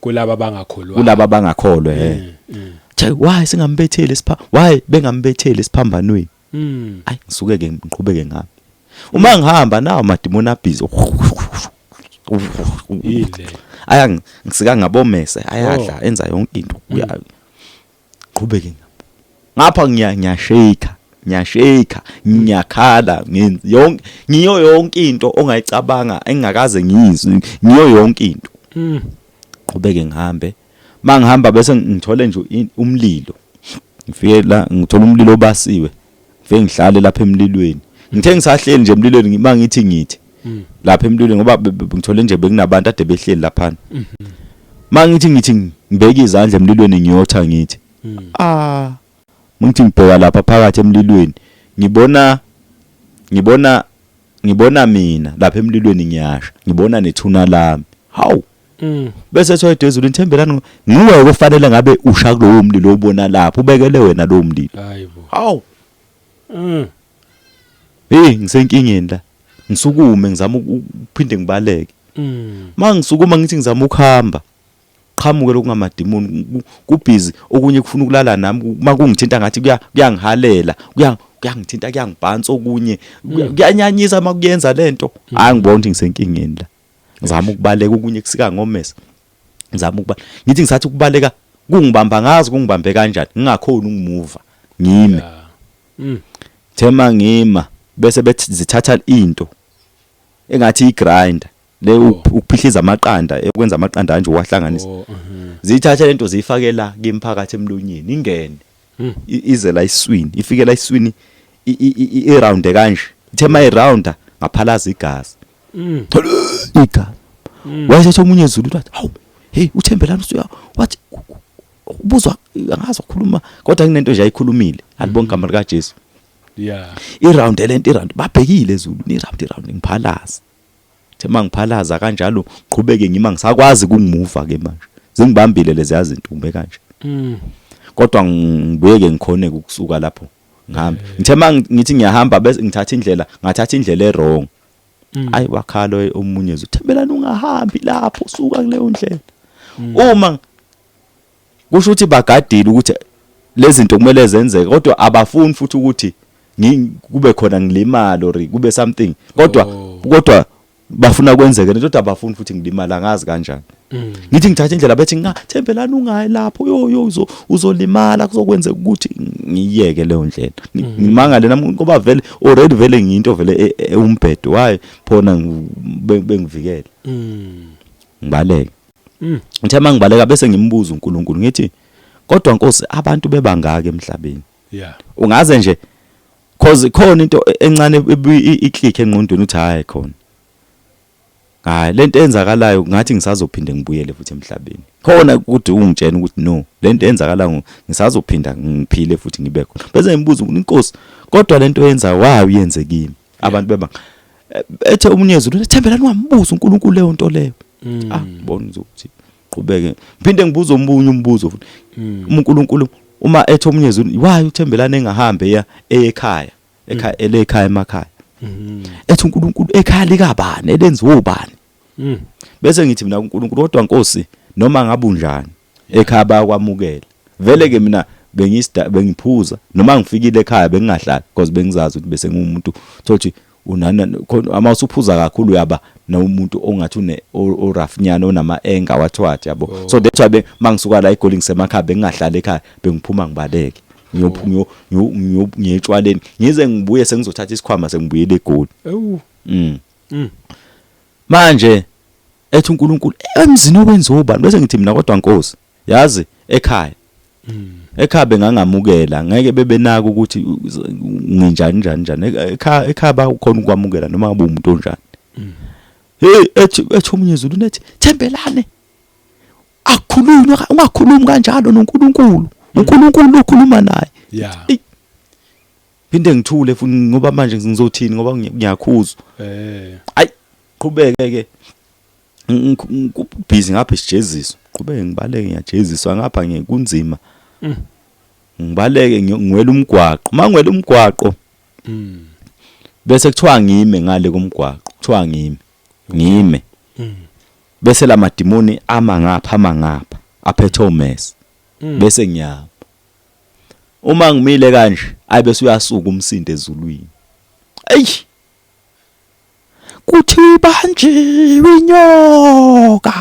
Kulaba abangakholwa. Kulaba abangakholwa. Che, why singambetheli sipha, why bengambetheli esiphambanweni? Ayi, ngisuke ke ngiqhubeke ngami. Uma ngihamba nawo amadimoni abhizi. Yile. Aya ngisika ngabomese, ayadla, enza yonke into. Uya qhubeke ngapha, ngiyashake, ngiyashake, ngiyakhala, ngenza yonke, ngiyo yonke into ongayicabanga engingakaze ngiyizwe, ngiyo yonke into. Qhubeke ngihambe. Mangihamba bese ngithole nje umlilo, ngifike la ngithola umlilo obasiwe, ngifike ngihlale lapha emlilweni. Ngithe ngisahleli nje emlilweni, mangithi ngithi lapha emlilweni, ngoba ngithole nje bekunabantu ade behleli laphana, mangithi ngithi ngibeka izandla emlilweni, ngiyotha, ngithi ngithi ngibheka lapha phakathi emlilweni, ngibona mina lapha emlilweni ngiyasha, ngibona nethuna lami. Hawu! Bese ethiwa ezulwini, Thembelani, nguwe kufanele ngabe usha kulowo mlilo obona lapho, ubekele wena lowo mlilo. Hayibo. Hawu! Hey, ngisenkingeni la. Ngisukume ngizama ukuphinde ngibaleke. Mangisukuma ngithi ngizama ukuhamba, qhamuke lokungamadimoni, kubhizi okunye kufuna ukulala nami. Makungithinta ngathi kuyangihalela, kuyangithinta, kuyangibhansa okunye, kuyanyanyisa makuyenza lento. Hayi, ngibona ukuthi ngisenkingeni la. Ngizama ukubaleka, okunye kusika ngomese. Ngizama ukuba ngithi ngisathi ukubaleka, kungibamba, ngazi kungibambe kanjani, ngingakhoni ukumuva ngime. Thema ngima, bese bethi zithatha into engathi igrinder le, ukuphihliza amaqanda, ekwenza amaqanda kanje, uwahlanganisa. Ziyithatha lento, ziyifake la kimi phakathi emlonyeni, ingene, ize la iswini, ifike la iswini, iround kanje. Ithe mayirounda, ngaphalaza igazi. Igazi. Wayesethi omunye ezulu, wathi, hawu, hey, uThembelani usuya, wathi ubuzwa angazi ukukhuluma, kodwa kunento nje ayikhulumile, alibonke igama lika Jesu. Iround lento, iround, babhekile ezulu, iround, iround, ngiphalaza. The mangiphalaza kanjalo, ngiqhubeke ngima, ngisakwazi kungimuva ke manje, zingibambile lezi zintumbe kanje. Kodwa ngibuyeke ngikhone ukusuka lapho ngihambe. Ngithe mangithi ngiyahamba, bese ngithatha indlela, ngathatha indlela e wrong. Ayi wakhala omunye nje, Thembelani ungahambi lapho, suka kuleyo ndlela. Uma kusho ukuthi bagadile ukuthi lezi zinto kumele zenzeke, kodwa abafuni futhi ukuthi kube khona ngilimala or kube something, kodwa kodwa bafuna kwenzeke lento, kodwa abafuni futhi ngilimala, angazi kanjani. Ngithi ngithatha indlela, bethi nga Thembelani ungayi lapho, yo yo, uzolimala, kuzokwenzeka ukuthi ngiyeke leyo ndlela. Ngimangale nami ngoba vele already vele ngiyinto vele umbhedo, why phona bengivikele? Ngibaleke. Ngithe mangibaleka bese ngimbuza uNkulunkulu, ngithi kodwa Nkosi, abantu bebangaka emhlabeni? Ungaze nje, cause khona into encane iclick engqondweni uthi hayi khona, hayi lento eyenzakalayo ngathi ngisazophinde ngibuyele futhi emhlabeni. Khona kude ungitshena ukuthi no, lento eyenzakalayo ngisazophinda ngiphile futhi ngibe khona. Bese ngimbuza ukuthi inkosi, kodwa lento yenza why uyenze kimi abantu beba? Ethe omunye ezulu, Thembelani ungambuza uNkulunkulu leyo nto leyo. Ah, bona ukuthi qhubeke, ngiphinde ngibuze omunye umbuzo futhi. UNkulunkulu uma ethe omunye ezulu, why uThembelani engahambe eya ekhaya, ekhaya elekhaya emakhaya? Ethi uNkulunkulu, ekhaya likabani, elenziwa ubani? Bese ngithi mina kuNkulunkulu, kodwa Nkosi, noma ngabe unjani ekhaya bayakwamukela vele ke. Mina bengisida, bengiphuza, noma ngifikile ekhaya bengingahlali because bengizazi ukuthi bese ngumuntu thothi unana khona. Ama usuphuza kakhulu uyaba nomuntu ongathi une orafunyana, onama anger, wathi wathi yabo. So that's why mangisuka la eGoli ngisemakhaya bengingahlali ekhaya, bengiphuma ngibaleke ngiye etshwaleni, ngize ngibuye sengizothatha isikhwama sengibuyele eGoli. Ewu. Manje ethi uNkulunkulu, emzini owenziwa ubani? Bese ngithi mina, kodwa Nkosi, yazi ekhaya, ekhaya bengangamukela, ngeke bebenaka ukuthi nginjani njani njani ekhaya. Ekhaya bakhona ukwamukela noma ngabe umuntu onjani. Hey, ethi omunye izulu nethi, Thembelane akukhulunywa, ungakhulumi kanjalo noNkulunkulu, uNkulunkulu ukhuluma naye. Eyi, phinde ngithule futhi ngoba manje ngizothini ngoba ngiyakhuzwa. Ayi, qhubeke ke, ngibhizi ngapha isijeziso, qhubeke ngibaleke, ngiyajeziswa ngapha ngekunzima. Ngibaleke, ngiwela umgwaqo, mangiwela umgwaqo bese kuthiwa ngime ngale komgwaqo, kuthiwa ngime, ngime. Bese lamadimoni ama ngapha, ama ngapha, aphethe omese. Bese ngiyama, uma ngimile kanje, ayi bese uyasuka umsindo ezulwini, eyi kuthi banjiwe inyoka,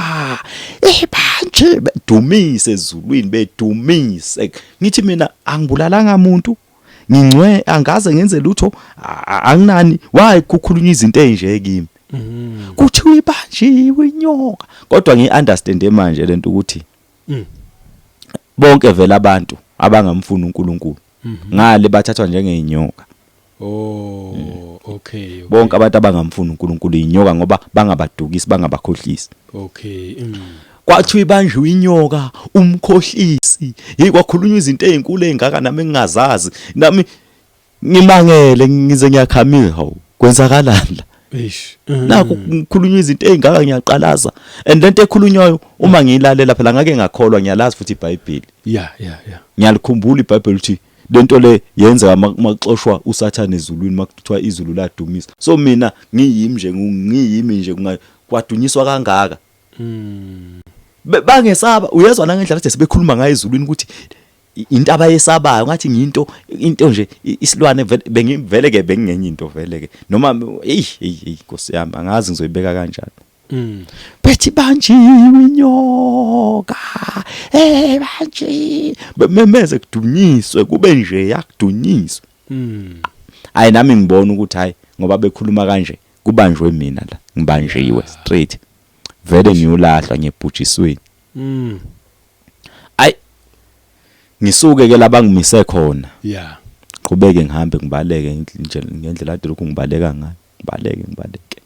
ibanje, bedumise ezulwini, bedumise. Ngithi mina angibulalanga umuntu, ngingcwe, angaze ngenze lutho, anginani, why kukhulunywa izinto ezinje kimi? Kuthiwa ibanjiwe inyoka, kodwa ngiunderstand manje lento ukuthi bonke vele abantu abangamfuni uNkulunkulu ngale bathathwa njengeinyoka. Oh, okay. Bonke abantu abangamfuni uNkulunkulu inyoka ngoba bangabadukisi, bangabakhohlisi. Kwathiwa ibanjiwe inyoka, umkhohlisi. Hey, kwakhulunywa izinto ezinkulu ezingaka nami engingazazi, nami ngimangele, ngize ngiyakhamile, hawu, kwenzakalani la? Eish. Nakho kukhulunywa izinto ezingaka, ngiyaqalaza, and lento ekhulunywayo uma ngiyilalela phela ngake ngakholwa, ngiyalazi futhi iBhayibheli. Ngiyalikhumbula iBhayibheli ukuthi lento le yenzeka makuxoshwa uSathane ezulwini, makuthiwa izulu ladumisa. So mina ngiyimi nje, ngiyimi nje, kwadunyiswa kangaka. Bangesaba, uyezwa nangendlela kade sebekhuluma ngayo ezulwini ukuthi into abayesabayo, ngathi ngiyinto into nje, isilwane vele. Bengivele ke bengingenye into vele ke, noma hey hey hey, Nkosi yami, angazi ngizoyibeka kanjani. Bethi banjiwe inyoka, eh banje bememeze, kudunyiswe, kube nje yakudunyiswa. Hayi, nami ngibona ukuthi hayi, ngoba bekhuluma kanje kubanjwe mina la, ngibanjiwe straight vele, ngiyolahlwa ngebhujisweni. Ayi, ngisuke ke laba ngimise khona. Qhubeke ngihambe, ngibaleke nje ngendlela ade lokhu ngibaleka ngayo, ngibaleke, ngibaleke.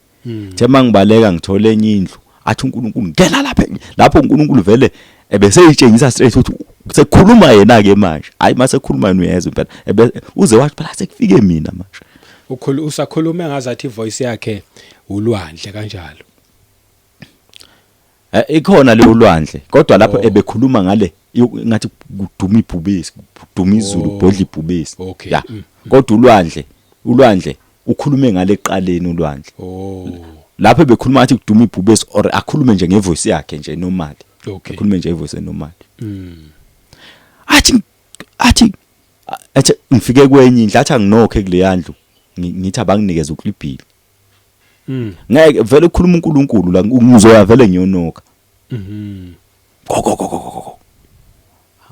The mangibaleka ngithole enye indlu, athi uNkulunkulu, ngena lapha. Lapho uNkulunkulu vele ebeseyitshengisa straight ukuthi sekukhuluma yena ke manje. Hayi, mase kukhuluma yena uyezwa impela, uze wathi phela sekufike mina manje. Ukhulu usakhuluma ngazathi ivoice yakhe ulwandle kanjalo. Ikhona le ulwandle, kodwa lapho ebekhuluma ngale ngathi kuduma ibhubesi, kuduma izulu, kubhodla ibhubesi. Ya, kodwa ulwandle, ulwandle. Ukhulume ngale kuqaleni ulwandle. Oh. Lapho bekhuluma athi kuduma ibhubesi or akhulume nje ngevoice yakhe nje normal. Okay. Akhulume nje ivoice normal. Mm. Athi ngifike kwenye indlu, athi anginokhe kuleya ndlu, ngithi abanginikeze uklibhili. Ngeke vele ukukhuluma uNkulunkulu la, ngizoya vele ngiyonokha. Go go go go go go.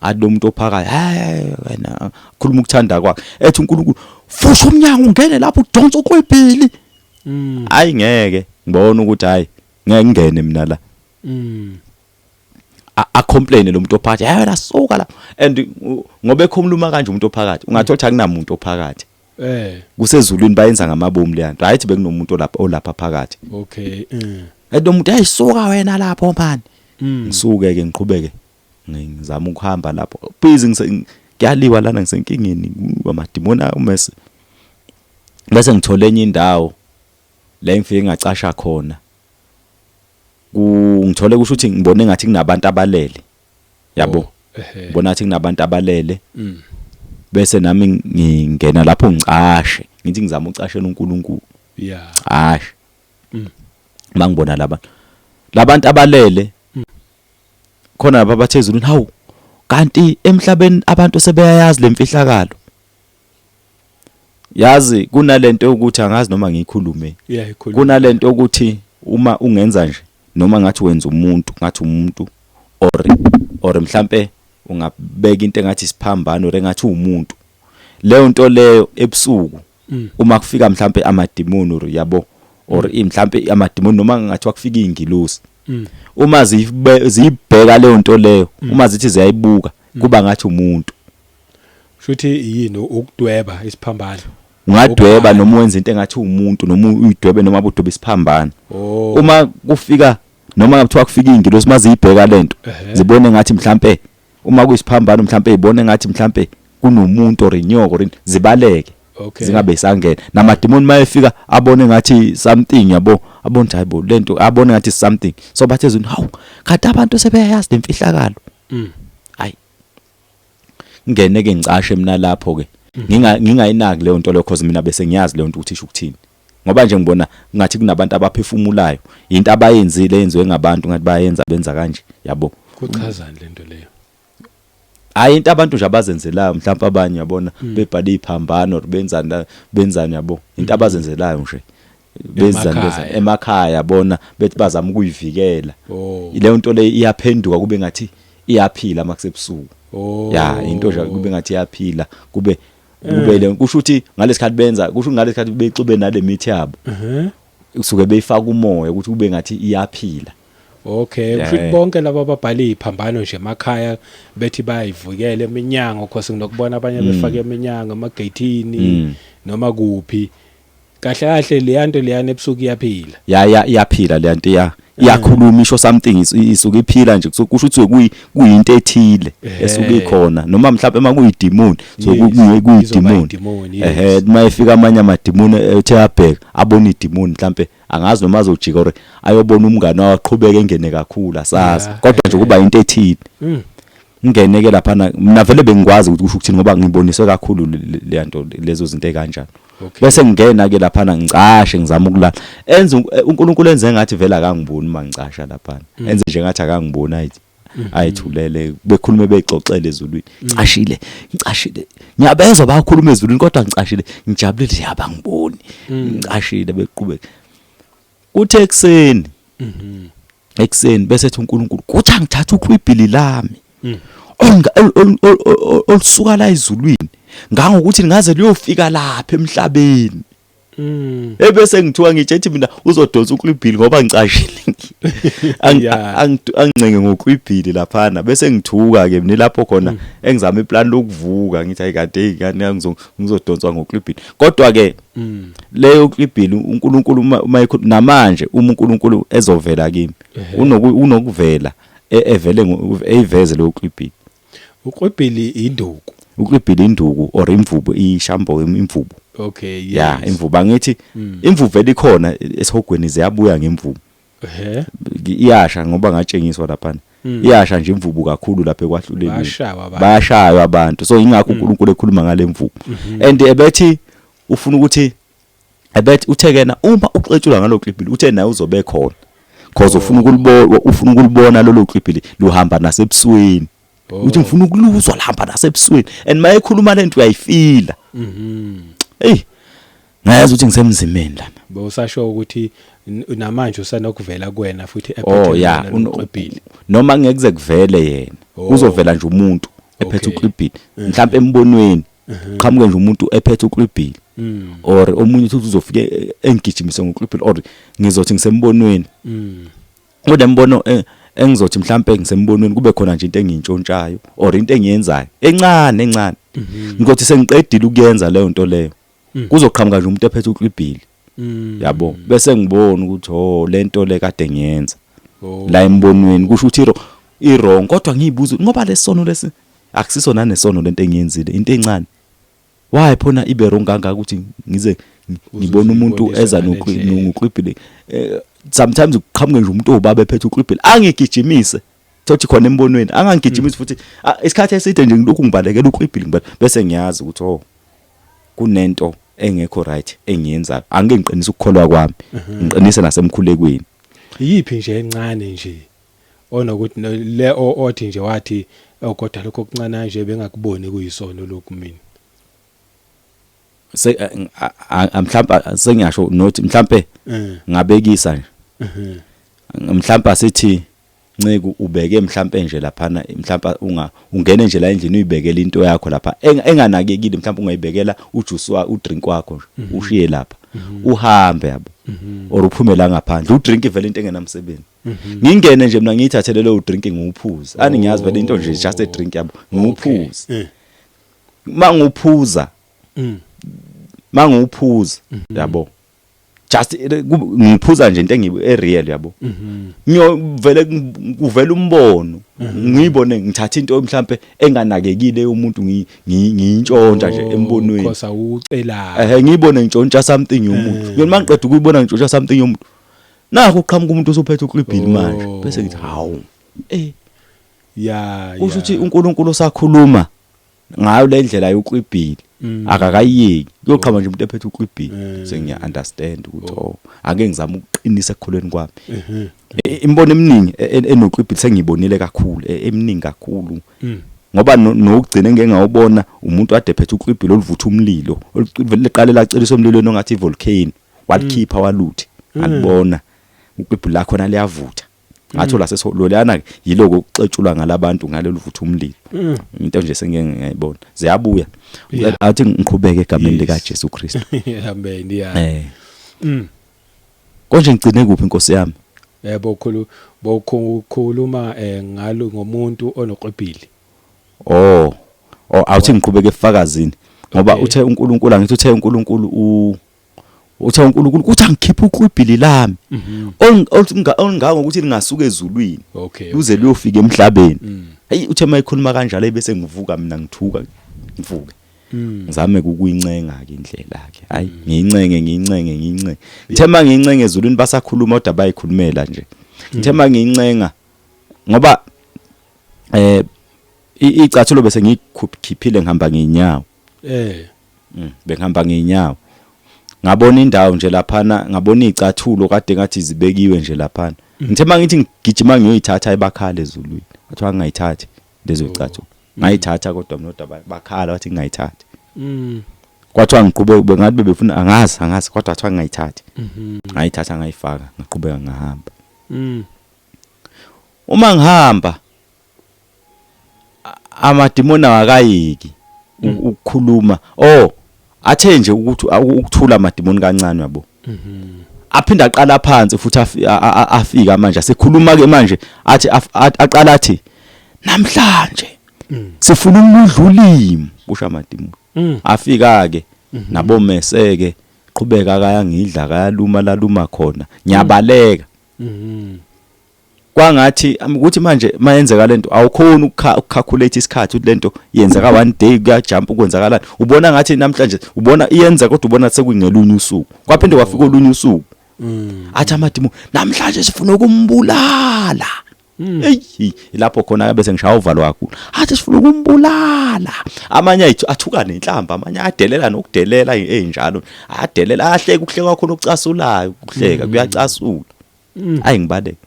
Athi lo muntu ophakathi, hayi wena, khuluma ukuthanda kwakhe. Ethi uNkulunkulu, fusha umnyango ungene lapho udonsa uklibhili. Hayi ngeke, ngibona ukuthi hayi ngeke ngingene mina la. A complain lo muntu ophakathi, hayi wena suka la. And ngoba ekhuluma kanje umuntu ophakathi, ungathola ukuthi akunamuntu ophakathi. Kusezulwini, bayenza ngamabomu le nto. Hayi bekunomuntu olapha phakathi. Okay. Ethi lo muntu, hey suka wena lapho man. Ngisuke ke ngiqhubeke ngizama ukuhamba lapho. Busy ngise kuyaliwa lana, ngisenkingeni amadimoni umese. Bese ngithola enye indawo la engifike ngacasha khona. Ku ngithole kusho ukuthi ngibone ngathi kunabantu abalele. Yabo. Oh, ehe. Ngibona ngathi kunabantu abalele. Mm. Bese nami ngingena lapho ngicashe. Ngithi ngizama ucashela uNkulunkulu. Cashe. Mm. Mangibona labantu. Labantu abalele. Khona lapha bathezulu, hawu kanti emhlabeni abantu sebeyayazi lemfihlakalo. Yazi kunalento ukuthi angazi noma ngiyikhulume. Yeah, ikhuluma. Kunalento ukuthi uma ungenza nje noma ngathi wenza umuntu, ngathi umuntu or mhlambe ungabeka into engathi isiphambano or engathi umuntu. Leyo nto leyo ebusuku Mm. uma kufika mhlambe amadimoni or yabo or mhlambe amadimoni noma ngathi kufika ingilosi. Mm. Uma ziyibheka leyo nto leyo, uma zithi ziyayibuka kuba ngathi umuntu. Shuthi yini ukudweba isiphambano? Ungadweba Ukubhala. noma wenza into engathi umuntu, noma uyidwebe noma udwebe isiphambano. Oh. Uma kufika noma kuthiwa kufika ingilosi, maziyibheka lento Ehhe. zibone ngathi mhlambe uma kuyisiphambano, mhlambe ibone ngathi mhlambe kunomuntu or inyoko or zibaleke. Okay. Zingabe isangena namadimoni. Mayefika abone ngathi something, yabo, abone ukuthi hayibo lento, abone ngathi something. So bathe ezweni, hawu kanti abantu sebeyayazi lemfihlakalo. Mm. Hayi ngene ke ngicashe mina lapho ke, ngingayinaki leyo nto leyo, cause mina bese ngiyazi leyo nto ukuthi isho ukuthini, ngoba nje ngibona ngathi kunabantu abaphefumulayo, into abayenzile yenziwe ngabantu, ngathi bayenza benza kanje, yabo. Kuchazani lento leyo? Hayi into abantu nje abazenzelayo mhlawumbe abanye, yabona, Mm. bebhala iziphambano or benzani benzani, yabo, into abazenzelayo nje, benzani benza Emakhaya. emakhaya, yabona, bethi bazama ukuyivikela. Oh. Leyo nto le iyaphenduka kube ngathi iyaphila makusebusuku. Oh. Ya, into nje kube ngathi iyaphila, kube le kusho ukuthi ngalesikhathi benza, kusho ngalesikhathi bexube nale mithi yabo, Mhm. kusuke beyifaka umoya ukuthi kube ngathi iyaphila. Okay, Yeah. kusho ukuthi bonke laba ababhala iziphambano nje emakhaya bethi bayivikela eminyango, cause nginokubona abanye befaka eminyango emageyithini Mm. noma kuphi. Kahle kahle le nto leyana ebusuku iyaphila. Ya, iyaphila le nto, ya, iyakhuluma, isho something, isuke iphila nje. Kusho ukuthi kuyinto ethile esuke ikhona, noma mhlawumbe uma kuyidemon, so Izoba kuyidemon. idemon, yes. Ehe, mayifika amanye amademon ethe abheka abona idemon, mhlawumbe angazi noma azojika or ayobona umngane waqhubeka engene kakhulu, asazi. Yeah, Kodwa nje kuba into ethile. Mm. Ngene ke lapha, mina vele bengikwazi ukuthi kusho ukuthini, ngoba ngiboniswe kakhulu le nto, lezo zinto ekanjalo. Okay. Bese ngingena ke lapha, ngicashe, ngizama ukulala, enze uNkulunkulu enze ngathi vele akangiboni mangicasha lapha, enze nje ngathi akangiboni, ayithi ayithulele, bekhulume bexoxele ezulwini. Ngicashile, ngicashile, ngiyabezwa bakhuluma ezulwini, kodwa ngicashile, ngijabulile, yabangiboni, ngicashile, beqhubeka. Kuthe ekseni, Mhm. ekseni bese ethi uNkulunkulu kuthi angithatha uklwibhili lami Mm. olusuka la ezulwini, ngangokuthi ngaze liyofika lapha emhlabeni. Mm. Ebese ngithiwa ngitshethi mina uzodonsa uklwibhili ngoba ngicashile. Yeah. Angincenge ngoklwibhili laphana, bese ngithuka ke mina lapho khona engizama iplan lokuvuka, ngithi hayi kade hey kani ngizodonswa ngoklwibhili, kodwa ke leyo klwibhili uNkulunkulu uma namanje uma uNkulunkulu ezovela kimi, Ehhe. unokuvela evele eyiveze leyo klwibhili. Ukrwebhili induku. Uklwibhili induku or imvubu, ishambo, imvubu. Okay, yes. Ya, imvubu angithi imvubu vele ikhona esihogweni, ziyabuya ngemvubu. Iyasha ngoba ngatshengiswa lapha. Iyasha nje imvubu kakhulu lapha ekwahlulelweni. Bayashawa abantu. Bayashaywa abantu, so ingakho uNkulunkulu ekhuluma ngale mvubu and ebethi ufuna ukuthi Ebethi uthe kena uma uxetshulwa ngalo clip uthe naye uzobe khona cause ufuna ukulibona, ufuna ukulibona lolo clip luhamba nasebusweni. Uthi ngifuna ukuluzwa lihamba nasebusweni, and mayekhuluma lento uyayifila. Hey, ngayazi ukuthi ngisemzimeni lana. Bowusasho ukuthi namanje usanokuvela kuwena futhi. Oh ya. Uqebhile. Noma ngeke kuze kuvele yena, kuzovela nje umuntu ephethe uklibhili, mhlawumbe embonweni qhamuke nje umuntu ephethe uklibhili, or omunye uthi uzofike engigijimise ngoklibhili, or ngizothi ngisembonweni, kunembono engizothi mhlambe ngisembonweni kube khona nje into engiyintshontshayo or into engiyenzayo encane encane. Ngizothi sengiqedile ukuyenza leyo nto leyo, kuzoqhamuka nje umuntu ephethe uklibhili, yabo, bese ngibona ukuthi oh, lento le kade ngiyenza la embonweni kusho ukuthi i wrong, kodwa ngiyibuza ngoba lesono lesi akusiso nanesono. Lento engiyenzile into encane, why phona ibe wrong kangaka ukuthi ngize ngibone umuntu eza noklibhili? Sometimes kuqhamuke nje umuntu obaba ephethe uklibhili angigijimise, thothi khona embonweni angangigijimisi futhi isikhathi eside nje ngilokhu ngibalekela uklibhili, ngibale bese ngiyazi ukuthi oh, kunento engekho right engiyenzayo. Angike ngiqinise ukukholwa kwami, ngiqinise nasemkhulekweni. Yiphi nje encane nje onokuthi le othi nje wathi, oh, kodwa lokho okuncane nje bengakuboni kuyisono lokhu mina? Se mhlawumbe sengiyasho nothi mhlawumbe ngabekisa nje, mhlawumbe asithi Nciku ubeke mhlambe nje laphana, mhlambe unga ungene nje la endlini uyibekela into yakho lapha enganakekile, mhlambe ungayibekela ujuice wa udrink wakho nje, ushiye lapha uhambe, yabo, or uphume la ngaphandle udrink vele into engenamsebenzi. Ngingene nje mina ngiyithathele leyo drink ngiwuphuze, ani ngiyazi vele into nje, just a drink, yabo, ngiwuphuze. Manguphuza, mangiwuphuza, yabo, just ngiphuza nje into engibe e-real, yabo, ngiyovele kuvela umbono, ngiyibone ngithatha into mhlambe enganakekile umuntu, ngiyintshontsha nje embonweni. Cause awucela. Ehe, ngiyibone ngintshontsha something yomuntu. Ngiyona mangiqeda ukuyibona ngintshontsha something yomuntu, nakho uqhamuka umuntu osuphethe uklibhili manje, bese ngithi hawu, eh. Kusho ukuthi uNkulunkulu osakhuluma ngayo le ndlela yoklibhili akakayiyeki, kuyoqhama nje umuntu ephethe uklibhili, sengiya understand ukuthi oh, ake ngizame ukuqinisa ekukholweni kwami. Imbono eminingi enoklibhili sengiyibonile kakhulu, eminingi kakhulu, ngoba nokugcina engeke ngawubona umuntu ade ephethe uklibhili oluvutha umlilo, liqale laceliswa emlilweni ongathi ivolcano, walikhipha waluthi alibona uklibhili lakhona liyavutha. Ngathola sesololana yiloko ukuxetshulwa ngalabantu ngalolu vutha umlilo, into nje sengeke ngiyayibona ziyabuya. Athi ngiqhubeke egameni lika Jesu Kristu. Amen, yeah. Konje ngigcine kuphi, inkosi yami? Yebo, khulu bokhuluma ngalo ngomuntu onokribhili. Oh, awuthi ngiqhubeke efakazini ngoba uthe uNkulunkulu, angithi uthe uNkulunkulu uthe uNkulunkulu kuthi angikhiphe uklwibhili lami olungaka ngokuthi lingasuka ezulwini luze luyofika emhlabeni. Hey, uthe mayikhuluma kanjalo bese ngivuka mina, ngithuka, ngivuke, ngizame ukuyincenga ke indlela ke. Hayi, ngiyincenge, ngiyincenge, ngiyincenge. Ngithe mangiyincenga ezulwini basakhuluma kodwa bayikhulumela nje. Ngithe mangiyincenga ngoba icathulo bese ngiyikhiphile, ngihamba ngenyawo. Bengihamba ngenyawo, ngabona indawo nje laphana, ngabona izicathulo kade ngathi zibekiwe nje laphana. Ngithe mangithi ngigijima ngiyoyithatha, ebakhala ezulwini, bathiwa ngingayithathi lezo zicathulo. Ngayithatha kodwa mina, kodwa bakhala bathi ngingayithathi. Kwathiwa ngiqhubeke, bengathi bebefuna, angazi, angazi, kodwa kwathiwa ngingayithathi. Ngayithatha, ngayifaka, ngaqhubeka ngahamba. Uma ngihamba amadimoni awakayeki ukukhuluma. Oh, athe nje ukuthi ukuthula amadimoni kancane, yabo, aphinda aqala phansi futhi, afika manje asekhuluma ke manje, athi aqala athi, "Namhlanje sifuna umudla ulimi," kusho amadimoni. Afika ke nabo meseke qhubeka kayangidla, kayaluma laluma khona, ngiyabaleka. Kwangathi ukuthi manje mayenzeka lento awukhoni ukucalculate isikhathi ukuthi lento yenzeka one day, kuyajump, ukwenzakalani, ubona ngathi namhlanje ubona iyenza kodwa ubona sekungelunye usuku, kwaphinde kwafika olunye usuku. Athi amadimo, "Namhlanje sifuna ukumbulala." Eyi, lapho khona bese ngishaya uvalo kakhulu. Athi sifuna ukumbulala. Amanye athuka nenhlamba, amanye adelela nokudelela ezinjalo. Adelela ahleka ukuhleka khona okucasulayo, ukuhleka kuyacasula. Ayi ngibaleka.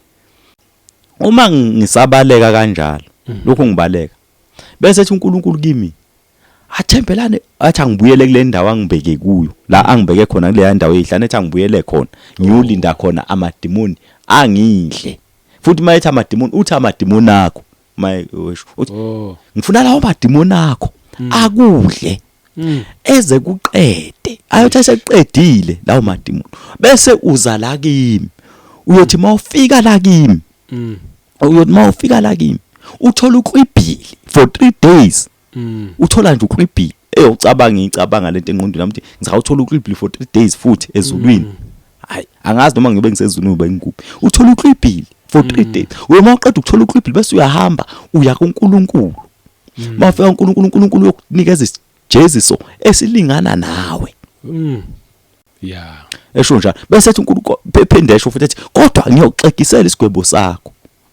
Uma ngisabaleka kanjalo, lokhu ngibaleka. Bese ethi uNkulunkulu kimi, athembelane athi angibuyele kule ndawo angibeke kuyo, la angibeke khona kuleya ndawo eyihlane, ethi angibuyele khona, ngiyolinda khona amadimoni angidle. Futhi mayethi amadimoni, uthi amadimoni akho, maye uthi ngifuna lawo madimoni akho akudle eze kuqede, ayothi eseqedile lawo madimoni bese uza la kimi. Uyothi mawufika la kimi, uyothi mawufika la kimi uthola uklibhili for 3 days. Uthola nje uklibhili. Eyocabanga ngicabanga lento engqondweni yami ukuthi ngizawuthola uklibhili for 3 days futhi ezulwini. Hayi, angazi noma ngiyobe ngisezulwini ube ngikuphi. Uthola uklibhili for 3 days. Uma uqeda ukuthola uklibhili bese uyahamba uya kuNkulunkulu. Mawufika kuNkulunkulu, uNkulunkulu uyokunikeza isijeziso esilingana nawe. Yeah. Esho njalo. Bese ethi uNkulunkulu ephinde esho futhi ethi kodwa ngiyoxegisela isigwebo sakho.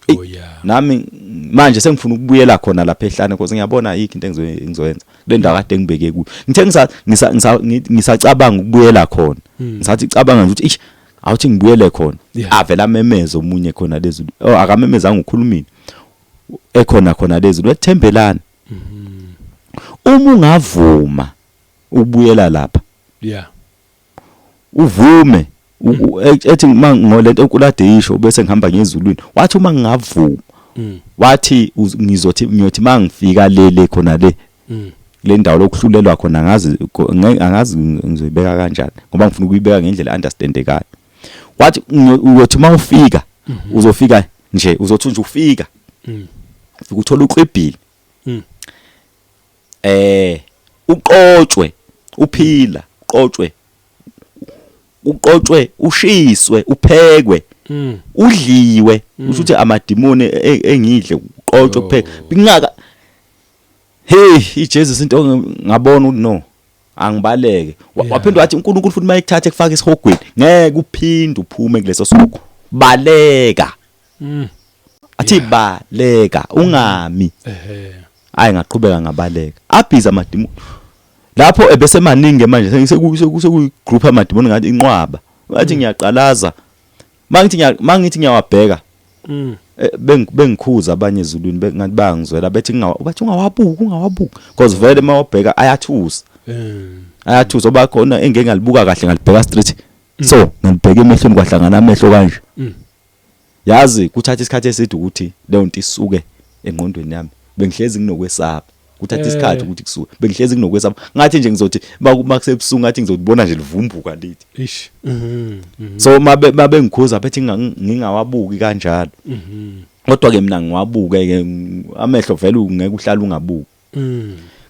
Oh yeah. Nami manje sengifuna ukubuyela khona lapha ehlane because ngiyabona ayikho into engizoyenza kule ndawo kade ngibeke kuyo. Ngithe ngisacabanga ukubuyela khona. Ngisathi cabanga nje ukuthi ish awuthi ngibuyele khona. Avela amemeze omunye khona lezulu. Oh, akamemezanga, ukhulumile. Ekhona khona lezulu ethembelana. Uma ungavuma ukubuyela lapha. Yeah. Uvume ethi ngolento enkulade isho bese ngihamba ngezulwini. Wathi uma ngingavuma, wathi ngizothi ngiyothi mangifika lele khona le le ndawo lokuhlulelwa khona, angazi angazi ngizoyibeka kanjani ngoba ngifuna ukuyibeka ngendlela understandekayo. Wathi uyothi mawufika, uzofika nje, uzothi nje ufika ufika uthola uklibhili, uqotshwe uphila, uqotshwe, uqotshwe, ushiswe, uphekwe, udliwe. Usho ukuthi amadimoni engidle, uqotshwe, uphekwe bingaka. Hey, iJesus into ngabona ukuthi no, angibaleke. Waphinde wathi uNkulunkulu futhi mayekuthatha ekufaka esihogweni, ngeke uphinde uphume kuleso sihogo, baleka. Athi baleka, ungami. Hayi, ngaqhubeka ngabaleka. Abhiza amadimoni lapho ebese maningi manje, sekuyi group amadimoni ngathi inqwaba. Ngathi ngiyaqalaza, mangithi mangithi ngiyawabheka, bengikhuza abanye ezulwini, ngathi bayangizwela, bethi bathi ungawabuki, ungawabuki, because vele mawabheka ayathusa, ayathusa. Oba khona engeke ngalibuka kahle, ngalibheka straight, so ngalibheka emehlweni, kwahlangana amehlo kanje. Yazi kuthatha isikhathi eside ukuthi leyo nto isuke engqondweni yami. Bengihlezi nginokwesaba, kuthatha isikhathi ukuthi kusuke. Bengihlezi nginokwesaba, ngathi nje ngizothi makusebusuku ngathi ngizobona nje livumbuka lithi. Ish. So mabe mabengikhuza bethi ngingawabuki kanjalo. Kodwa ke mina ngiwabuke ke amehlo, vele ungeke uhlale ungabuki.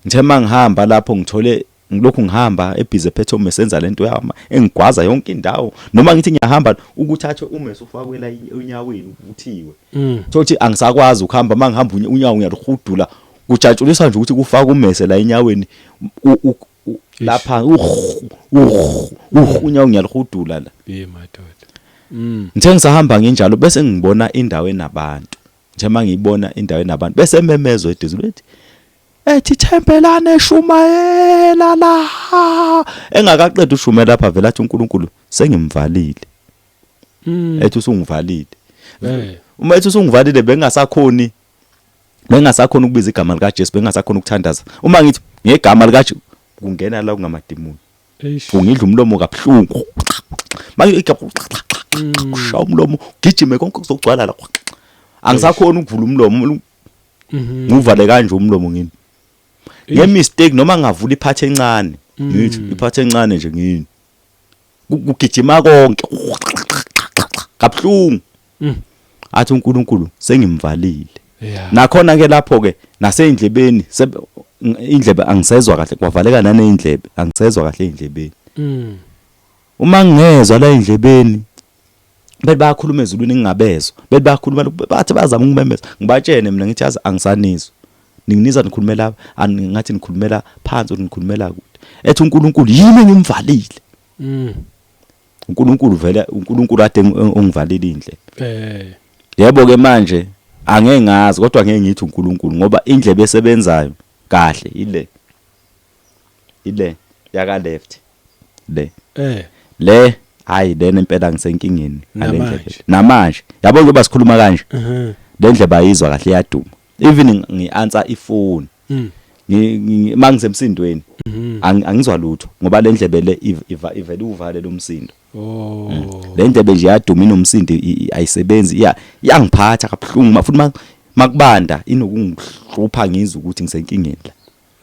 Ngithe mangihamba lapho ngithole ngilokhu ngihamba ebhizi ephethe umesenza lento yami engigwaza yonke indawo, noma ngithi ngiyahamba ukuthathwe umese ufakwe la onyaweni uthiwe. Thothi angisakwazi ukuhamba, mangihamba unyawo ngiyalihudula, kujatshuliswa nje ukuthi kufaka umese la enyaweni lapha, unyawo ngiyalihudula la. Ye madoda. Ngithe ngisahamba nginjalo bese ngibona indawo enabantu. Nje mangiyibona indawo enabantu bese ememezwe edizulu ethi ethi Thembelane shumayela la. Engakaqeda ushumela lapha vele athi uNkulunkulu sengimvalile. Ethi usungivalile. Uma ethi usungivalile, bengasakhoni bengasakhona ukubiza igama lika Jesu, bengasakhona ukuthandaza. Uma ngithi ngegama lika Jesu kungena la kungamadimoni. Eish. Ungidla umlomo kabuhlungu. Manje igama kushaya umlomo, gijime konke kuzogcwala la. Angisakhona ukuvula umlomo. Nguvale kanje umlomo ngini. Nge mistake noma ngavula iphathi encane, ngithi iphathi encane nje ngini. Kugijima konke kabuhlungu. Athi uNkulunkulu sengimvalile. Nakhona ke lapho ke naseyindlebeni, indlebe angisezwa kahle, kwavaleka naneyindlebe, angisezwa kahle endlebeni. Uma ngingezwa la endlebeni, bethi bayakhuluma ezulwini ngingabezwa, bethi bayakhuluma, bathi bazama ukumemeza, ngibatshene mina ngithi yazi angisanizwa, ninginiza nikhulumela ngathi nikhulumela phansi or nikhulumela kude. Ethi uNkulunkulu yimi engimvalile. uNkulunkulu vele, uNkulunkulu ade ongivalile indlebe. Yebo ke manje Angeke ngazi kodwa ngeke ngithi uNkulunkulu ngoba indlebe esebenzayo kahle ile ile yaka left le. Le hayi, lena impela ngisenkingeni ngale ndlebe. Namanje. Namanje yabo njengoba sikhuluma kanje, le ndlebe ayizwa kahle, iyaduma. Even ngi-answer ifoni, mangisemsindweni angizwa lutho ngoba le ndlebe le ivele uvale lo msindo. Le ndlebe nje iyaduma, inomsindo, ayisebenzi, iyangiphatha kabuhlungu futhi makubanda inokungihlupha, ngizwe ukuthi ngisenkingeni la.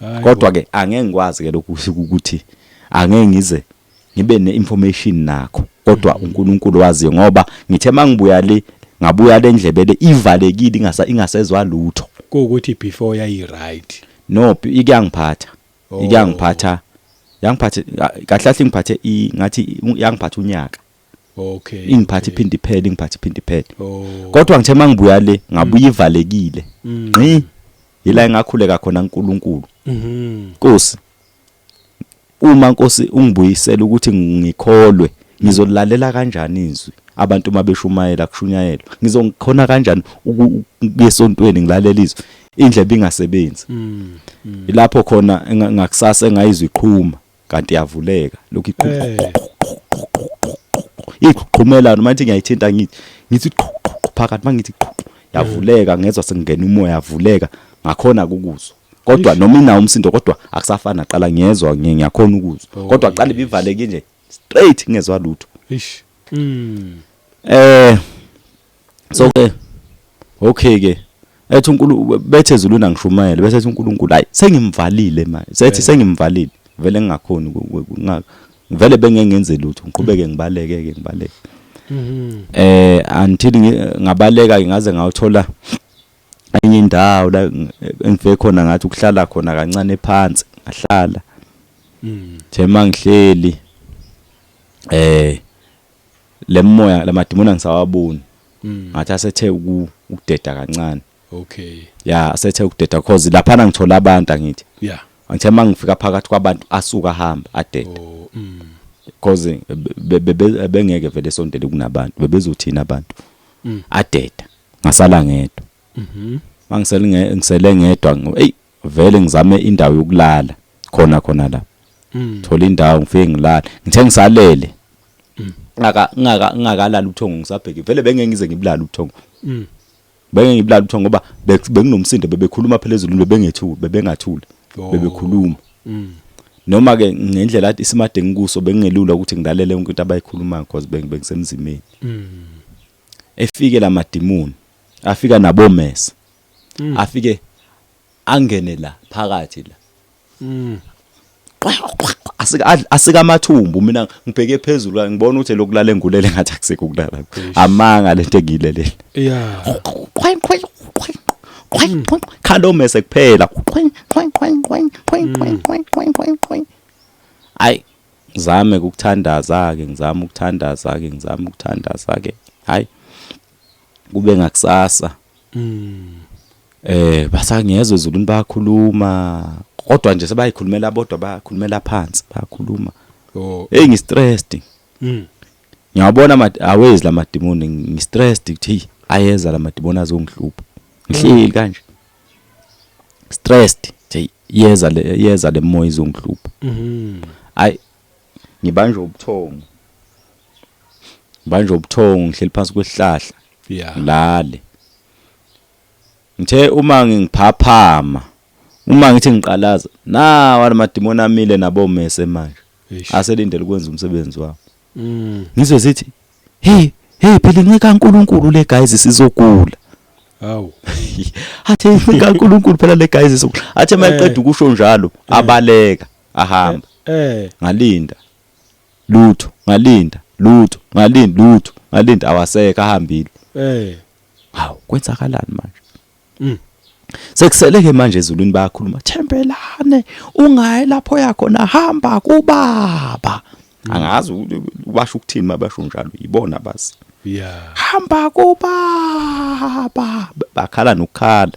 Hayi. Kodwa ke angeke ngikwazi ke lokhu ukuthi angeke ngize ngibe ne-information nakho, kodwa uNkulunkulu waziyo ngoba ngithe mangibuya le, ngabuya le ndlebe le ivalekile, ingasezwa lutho. Kuwukuthi before yayi right? No, ikuyangiphatha. Ikuyangiphatha, yangiphatha kahle kahle, ngiphathe ngathi yangiphatha unyaka. Ingiphatha iphinde iphele, ingiphatha iphinde iphele. Kodwa ngithe mangibuya le, ngabuya ivalekile ngqi, yila engakhuleka khona uNkulunkulu. Nkosi, uma Nkosi ungibuyisela ukuthi ngikholwe, ngizolalela kanjani izwi abantu uma beshumayela, kushunyayelwa? Ngizongikhona kanjani ukuya esontweni ngilalela izwi indlebe ingasebenzi? Ilapho khona ngakusasa engayizwa iqhuma kanti iyavuleka, lokhu iqhuma, iqhumela noma ngithi ngiyayithinta, ngithi qhu qhu qhu phakathi, mangithi qhu qhu, yavuleka, ngezwa sekungena umoya, yavuleka, ngakhona ukuzwa. Kodwa noma inawo umsindo, kodwa akusafani naqala, ngiyezwa, ngiyakhona ukuzwa. Kodwa qala ibivaleke nje straight, ngezwa lutho. Ish. So ke okay ke, ethi uNkulunkulu bethe ezulwini angishumayele, bese ethi uNkulunkulu hayi, sengimvalile manje, sethi sengimvalile vele, ngingakhoni vele bengeke ngenze lutho, ngiqhubeke ngibaleke ke, ngibaleke until ngabaleka ke, ngaze ngawuthola enye indawo la engifike khona, ngathi ukuhlala khona kancane phansi, ngahlala. The mangihleli lemoya lamadimoni angisawaboni. Ngathi asethe ukudeda kancane. Ya, asethe ukudeda cause laphana ngithola abantu, angithi? Angithe mangifika phakathi kwabantu, asuka ahamba, adeda. Cause bengeke vele esondele kunabantu, bebezothina abantu. Adeda, ngasala ngedwa. Mangisele ngisele ngedwa, hey, vele ngizame indawo yokulala khona khona la. Thola indawo, ngifike ngilala. Ngithe ngisalele, ngaka ngaka ngakalala ubuthongo, ngisabheke vele bengeke ngize ngibulale ubuthongo. Bengeke ngibulale ubuthongo ngoba benginomsindo, bebekhuluma phela ezulwini, bebengethuli, bebengathuli. Bebekhuluma. Noma ke ngendlela athi isimade ngikuso, bengingelula ukuthi ngilalele yonke into abayikhulumayo because bengisemzimeni. Efike lamadimoni, afika nabomesa. Afike angene la phakathi la. Asika amathumbu, mina ngibheke phezulu la, ngibona ukuthi lokulala engulele ngathi akusekho ukulala. Amanga lento engiyilelele. Khalo mese kuphela. Hayi, ngizame ukuthandaza ke, ngizame ukuthandaza ke, ngizame ukuthandaza ke. Hayi, kube ngakusasa. Basangezwe ezulwini bayakhuluma, kodwa nje sebayikhulumela bodwa, bayakhulumela phansi, bayakhuluma. Hey, ngi-stressed. Ngiyabona awezi lamadimoni, ngi-stressed ukuthi hey, ayeza lamadimoni azongihlupha. Ngihleli kanje. Stressed, hey, yeza le, yeza le moya izongihlupha. Hayi, ngibanjwe ubuthongo. Ngibanjwe ubuthongo, ngihleli phansi kwesihlahla. Ngilale. Ngithe uma ngiphaphama, uma ngithi ngiqalaza, nawa lamadimoni amile nabomese manje. Aselindele ukwenza umsebenzi wabo. Ngizwe sithi, "Hey, hey, phela inceku kaNkulunkulu le guys, sizogula." Hawu. Athi inceku kaNkulunkulu phela le guys, sizogula. Athi mayeqeda ukusho njalo, abaleka, ahamba. Ngalinda. Lutho, ngalinda, lutho, ngalinda, lutho, ngalinda, awasekho, ahambile. Hawu, kwenzakalani manje? Sekusele ke manje ezulwini bayakhuluma, "Thembelane, ungayi lapho yakhona, hamba kubaba." Angazi basho ukuthini mabasho njalo, yibona bazi. Hamba kubaba. Bakhala nokukhala.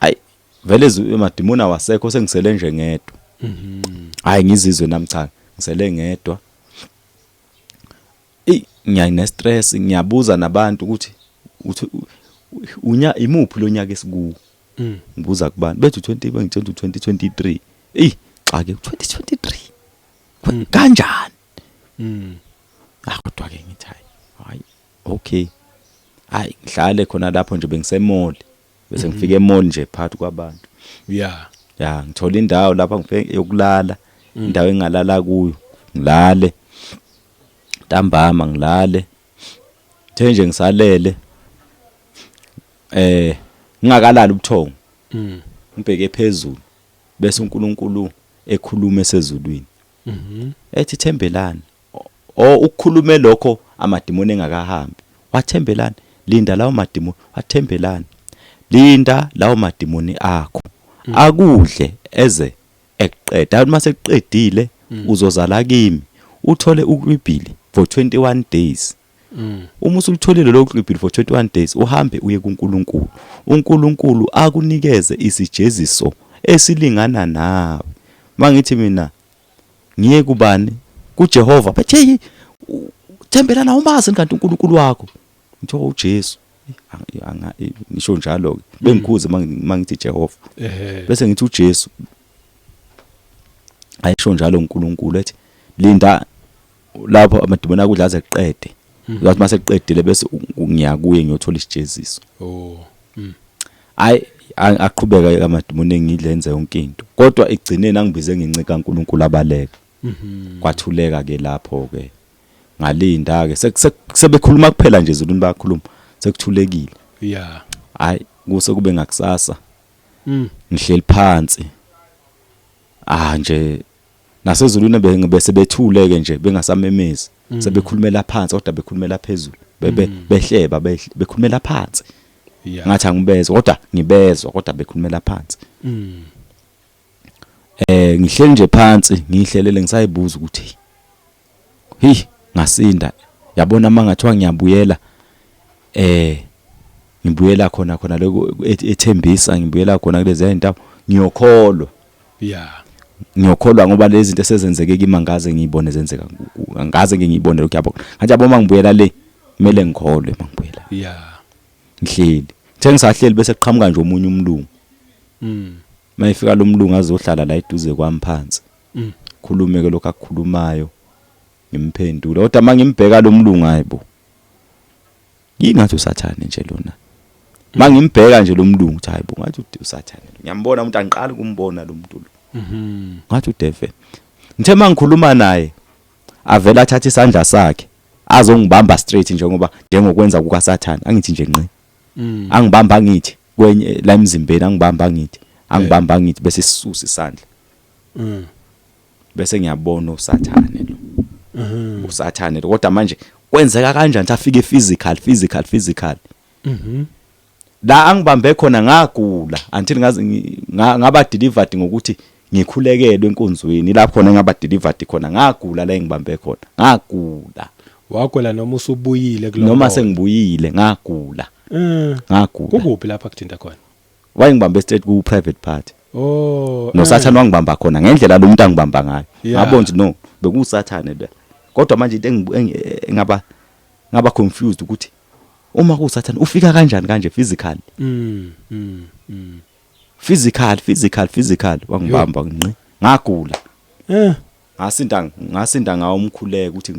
Hayi, vele emadimoni awasekho, sengisele nje ngedwa. Hayi, ngizizwe nami cha, ngisele ngedwa. Ey, ngiyane stress, ngiyabuza nabantu ukuthi uthi Unya imuphi lo nyaka esikuwo? Ngibuza kubantu bethi 20, bengitshela 2023. Ey, cha ke, 2023 kanjani? Ah, kodwa ke ngithi hayi hayi, okay, hayi, ngihlale khona lapho nje. Bengisemall, bese ngifika emall nje phakathi kwabantu. Ya, ngithola indawo lapha, ngifike yokulala, indawo engalala kuyo, ngilale ntambama, ngilale. The nje ngisalele, ngingakalali ubuthongo, ngibheke phezulu, bese uNkulunkulu ekhuluma esezulwini, ethi, "Thembelani." O, ukukhulume lokho amadimoni engakahambi. Wathembelani, linda lawo madimoni. Wathembelani, linda lawo madimoni akho akudle eze ekuqeda. Uma sekuqedile, uzozala kimi, uthole ukwibhili for 21 days. Uma usulutholile lokhu kwibhili for 21 days, uhambe uye kuNkulunkulu, uNkulunkulu akunikeze isijeziso esilingana nawe. Mangithi mina ngiye kubani? KuJehova. Bathi, "Hey, Thembelana, umazi kanti uNkulunkulu wakho?" Ngithiwa uJesu. Ngisho njalo ke, bengikhuze mangithi Jehova. Bese ngithi uJesu. Ayisho njalo uNkulunkulu, ethi linda lapho amadimoni akudla aze kuqede, uyathi mase kuqedile, bese ngiya kuye ngiyothola isijeziso. Hayi, aqhubeka amadimoni engidle, enze yonke into, kodwa egcineni angibize ngenceku kaNkulunkulu, abaleka. Kwathuleka ke lapho ke, ngalinda ke, sebekhuluma kuphela nje ezulwini, bayakhuluma, sekuthulekile. Hayi, kuse kube ngakusasa, ngihleli phansi, ah, nje nasezulwini bese bethule ke nje, bengasamemezi, sebekhulumela phansi, kodwa bekhulumela phezulu, bebe behleba, bekhulumela phansi. Ngathi angibezwa, kodwa ngibezwa, kodwa bekhulumela phansi. Ngihleli nje phansi, ngihlelele, ngisayibuza ukuthi hey, ngasinda, yabona, mangathiwa ngiyabuyela, ngibuyela khona khona lokho ethembisa, ngibuyela khona kulezi zindawo, ngiyokholwa. Ngiyokholwa ngoba lezi zinto esezenzeke kimi angaze ngiyibone zenzeka, angaze ngike ngiyibone lokhu, yabo. Ngathi, yabo, mangibuyela le, kumele ngikholwe mangibuyela. Ngihleli, ngithe ngisahleli, bese kuqhamuka nje omunye umlungu. Mayifika lo mlungu, azohlala la eduze kwami phansi. Khulume ke lokho akukhulumayo, ngimphendule, kodwa mangimbheka lo mlungu, hayibo, yingathi usathane nje lona. Mangimbheka nje lo mlungu, uthi hayibo, ngathi usathane lo. Ngiyambona umuntu, angiqali ukumbona lo muntu lo. Ngathi udevil. Ngithe mangikhuluma naye, avela athatha isandla sakhe, azongibamba straight, njengoba njengokwenza kukaSathane, angithi nje nqi. Angibamba, ngithi kwenye la emzimbeni, angibamba, ngithi angibamba, ngithi bese sisusa isandla. Bese ngiyabona uSathane lo. Usathane lo. Kodwa manje kwenzeka kanjani ukuthi afike physical, physical, physical? La angibambe khona, ngagula until ngaze ngaba delivered ngokuthi ngikhulekelwe enkonzweni. Lapho khona ngaba delivered khona, ngagula la engibambe khona, ngagula. Wagula noma usubuyile kulo Noma mbono? Sengibuyile, ngagula. Ngagula. Kukuphi lapha kuthinta khona? Wayengibambe straight ku private part. Oh. Nosathane wangibamba khona ngendlela lo muntu angibamba ngayo. Ngabona ukuthi no, bekusathane la, kodwa manje into engaba ngaba confused ukuthi uma kusathane, ufika kanjani kanje physically? Physical, physical, physical, wangibamba nqi, ngagula. Ngasinda ngawo umkhuleko ukuthi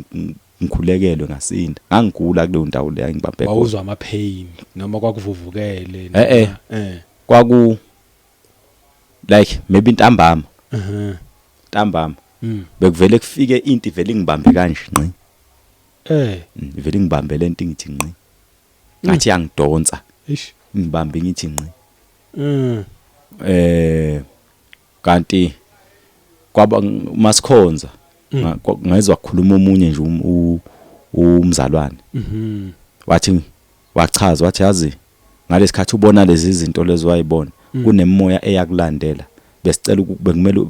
ngikhulekelwe, ngasinda. Ngangigula kuleyo ndawo leyo ngibambe khona. Wawuzwa ama pain noma kwakuvuvukele? Eh, eh. Kwaku like maybe intambama. Ntambama. Bekuvele kufike into, ivele ingibambe kanje nqi. Ivele ingibambe lento, ngithi nqi, ngathi yangidonsa. Ish. Ngibambe, ngithi nqi. Kanti kwaba masikhonza, ngezwa kukhuluma omunye nje umzalwane. Wathi, wachaza, wathi, yazi, ngalesikhathi ubona lezi zinto lezo wayibona, kunemoya eyakulandela, besicela bekumele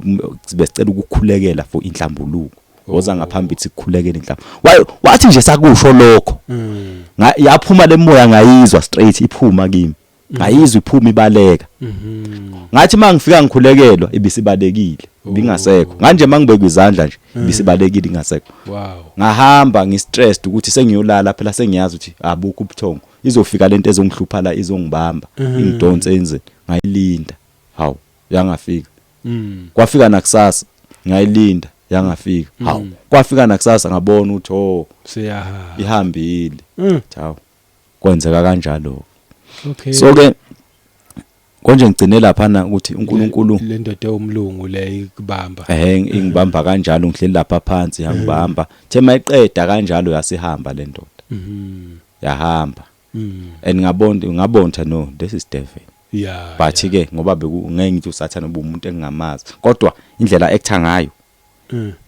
besicela ukukhulekela for inhlambuluko, woza ngaphambili sikukhulekela inhlambuluko. Wathi nje sakusho lokho, yaphuma lemoya, ngayizwa straight iphuma kimi, ngayizwa iphuma ibaleka. Ngathi mangifika ngikhulekelwa, ibisibalekile, ibingasekho. Nganje mangibekwa izandla nje, ibisibalekile, ingasekho. Ngahamba ngistressed ukuthi sengiyolala phela, sengiyazi ukuthi abukho ubuthongo. Izofika lento ezongihlupha la, izongibamba, ingidonse enzeni. Ngayilinda, hawu, yangafika. Kwafika nakusasa, ngayilinda, yangafika. Hawu, kwafika nakusasa, ngabona ukuthi oh, Siyahamba. Ihambile. Hawu, kwenzeka kanjalo. Okay. So ke konje ngigcine lapha na ukuthi uNkulunkulu Le ndoda ewumlungu le ikubamba. Ehe, ingibamba kanjalo, ngihleli lapha phansi, yangibamba. The mayiqeda kanjalo, yasihamba le ndoda. Yahamba. And ngabona no, this is devil. But ke ngoba beku ngeke ngithi usathana, ubumuntu engingamazi, kodwa indlela actor ngayo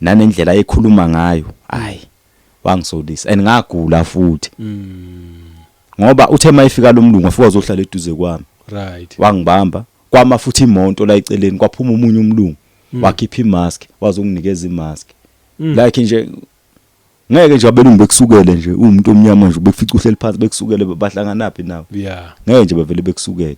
nanendlela ekhuluma ngayo, hayi, wangisolisa and ngagula futhi. Ngoba uthe mayifika lo mlungu, wafika wazohlala eduze kwami. Wangibamba, kwama futhi imoto la eceleni, kwaphuma omunye umlungu, wakhipha imask, wazonginikeza imask. Like nje ngeke nje abelungu bekusukele nje umuntu omnyama nje, bekufica uhleli phansi, bekusukele, bahlanganaphi nawe? Ngeke nje bevele bekusukele.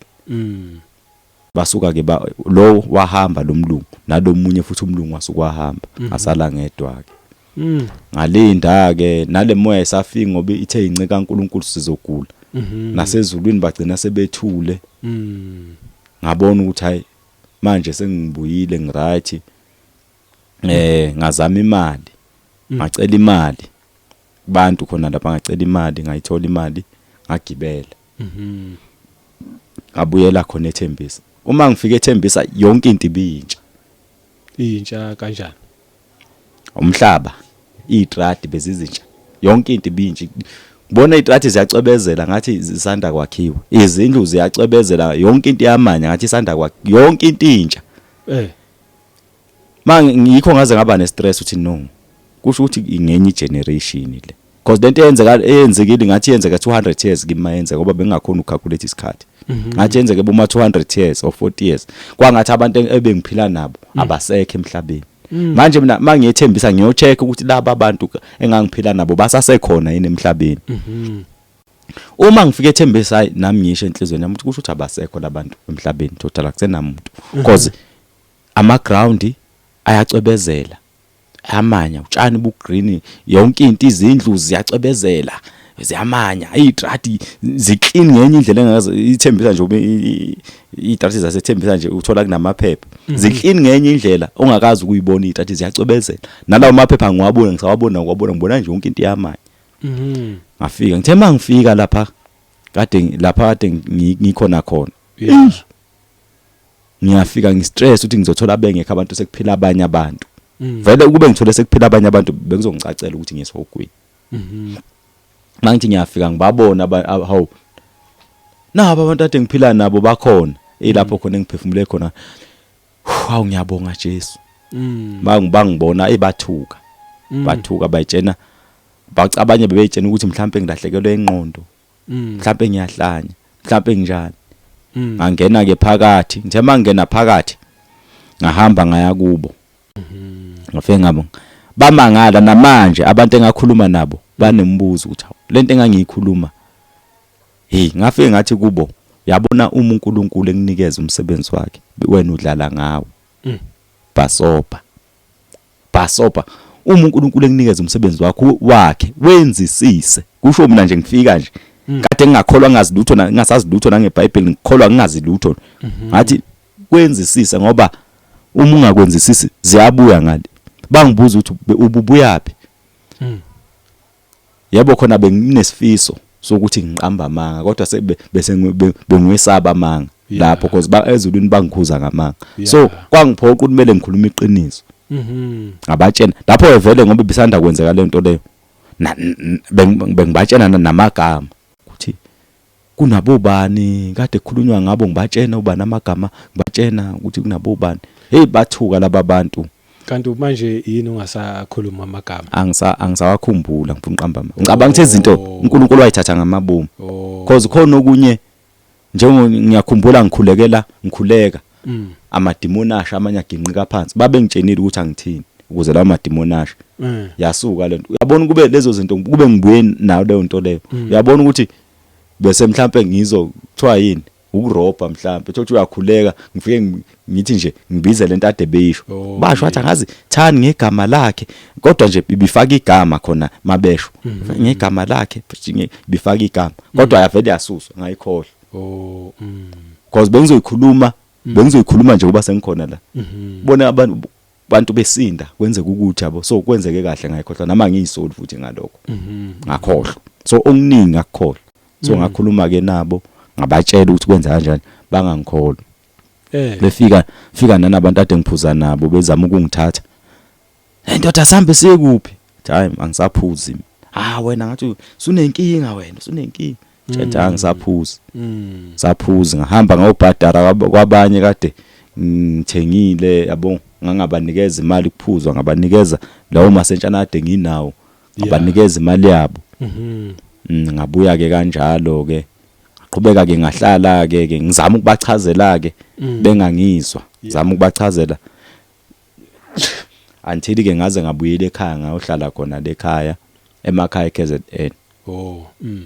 Basuka ke ba lo wahamba lo mlungu, nalomunye futhi umlungu wasuka wahamba, ngasala ngedwa ke. Ngalinda ke nale moya isafika, ngoba ithe inceku kaNkuluNkulu sizogula. Nasezulwini bagcina sebethule. Ngabona ukuthi hayi, manje sengibuyile, ngiright. Ngazama imali, ngacela imali kubantu khona lapha, ngacela imali, ngayithola imali, ngagibela. Ngabuyela khona eThembisa. Uma ngifika eThembisa, yonke into ibiyintsha. Intsha kanjani? Umhlaba, izitradi bezizintsha, yonke into ibintsha. Ngibona izitradi ziyacwebezela ngathi zisanda kwakhiwa, izindlu ziyacwebezela, yonke into iyamanya ngathi isanda kwakhiwa, yonke into intsha. Ngikho ngaze ngaba ne-stress ukuthi no, kusho ukuthi ingenye igeneration le, because lento eyenzeka, eyenzekile, ngathi yenzeka 200 years kimi mayenzeka, ngoba bengingakhona ukucalculate isikhathi. Ngathi yenzeke boma 200 years or 40 years. Kwangathi abantu ebengiphila nabo abasekho emhlabeni manje. Mina mangiyethembisa, ngiyocheck ukuthi laba abantu engangiphila nabo basasekhona yini emhlabeni. Uma ngifika eThembisa, hayi, nami ngisho enhlizweni yami ukuthi kusho ukuthi abasekho labantu emhlabeni total, akusenamuntu, because ama ground ayacwebezela, ayamanya, utshani bu green, yonke into, izindlu ziyacwebezela, ziyamanya, izitradi ziclean ngenye indlela engazi. Ithembisa nje ube izitradi zaseThembisa nje uthola kunamaphepha, ziclean ngenye indlela ongakazi ukuyibona. Izitradi ziyacwebezela, nalawo maphepha ngiwabona, ngisawabona, ngiwabona, ngibona nje yonke into iyamanya. Ngafika, ngithe mangifika lapha kade lapha kade ngikhona khona, ngiyafika ngistress ukuthi ngizothola bengekho abantu, sekuphila abanye abantu. Vele ukube ngithole sekuphila abanye abantu, bekuzongicacela ukuthi ngiyesihogweni. Mangithi ngiyafika, ngibabona hawu, nabo abantu ade ngiphila nabo bakhona, ilapho khona engiphefumule khona, hawu, ngiyabonga Jesu. Bangibona ebathuka, bathuka, bayitshena, abanye bebeyitshena ukuthi mhlambe ngilahlekelwe ingqondo, mhlambe ngiyahlanya, mhlambe nginjani. Ngangena ke phakathi, ngithe mangena phakathi, ngahamba ngaya kubo, ngafike ngabo, bamangala. Namanje abantu engakhuluma nabo banembuzo ukuthi hawu, lento engangiyikhuluma, hey. Ngafike ngathi kubo, yabona, uma uNkulunkulu ekunikeza umsebenzi wakhe, wena udlala ngawo. Basoba basoba. Uma uNkulunkulu ekunikeza umsebenzi wakho wakhe, wenzisise. Kusho mina nje, ngifika nje kade ngingakholwa, ngazi lutho, ngingasazi lutho nangeBhayibheli, ngikholwa ngingazi lutho. Ngathi kwenzisise, ngoba uma ungakwenzisisi ziyabuya ngale. Bangibuza ukuthi ububuyapi. Yebo, khona benginesifiso sokuthi ngiqamba amanga, kodwa bese bengiwesaba amanga lapho, because ba ezulwini bangikhuza ngamanga. So kwangiphoqa ukuthi kumele ngikhulume iqiniso. Ngabatshena lapho vele, ngoba ibisanda kwenzeka le nto leyo. Bengibatshena namagama ukuthi kunabobani kade kukhulunywa ngabo, ngibatshena ubani amagama, ngibatshena ukuthi kunabobani. Hey, bathuka laba bantu. Kanti manje yini ungasakhuluma amagama? Angisawakhumbula, ngifuna uqamba amanga. Ngicabanga ukuthi izinto uNkulunkulu wayithatha ngamabomu. Because khona okunye, njengo ngiyakhumbula ngikhulekela, ngikhuleka, amadimoni asha, amanye aginqika phansi. Babe ngitshenile ukuthi angithini ukuze lawo madimoni asha. Yasuka lento, uyabona, kube lezo zinto kube ngibuye nayo leyo nto leyo, uyabona ukuthi bese mhlambe ngizo kuthiwa yini. Ukurobha mhlambe thothi uyakhuleka, ngifike ngithi nje ngibize lento ade beyisho. Basho wathi angazi thani ngegama lakhe, kodwa nje ibifaka igama khona mabesho ngegama lakhe, ibifaka igama, kodwa yavele yasuswa, ngayikhohlwa. Because bengizoyikhuluma nje kuba sengikhona la, bona abantu besinda, kwenzeka ukuthi yabo, so kwenzeke kahle ngayikhohlwa, nama ngiyisoli futhi ngalokho. Ngakhohlwa, so okuningi ngakukhohlwa, so ngakhuluma ke nabo, ngabatshela ukuthi kwenza kanjani, bangangikholwa. Befika fika nanabantu ade ngiphuza nabo, bezama ukungithatha, "Hey ndoda, sambe siye kuphi?" Hayi, angisaphuzi mina. "Ah wena, ngathi sunenkinga wena, sunenkinga." Tshela, angisaphuzi. Saphuzi, ngahamba ngayobhadara kwabanye kade ngithengile yabo, ngangabanikeza imali kuphuzwa, ngabanikeza lawo masentshana ade nginawo, ngabanikeza imali yabo. Ngabuya ke kanjalo ke, ngaqhubeka ke, ngahlala ke ngizama ukubachazela ke, bengangizwa. Ngizama ukubachazela until ke ngaze ngabuyela ekhaya, ngayohlala khona lekhaya emakhaya eKZN.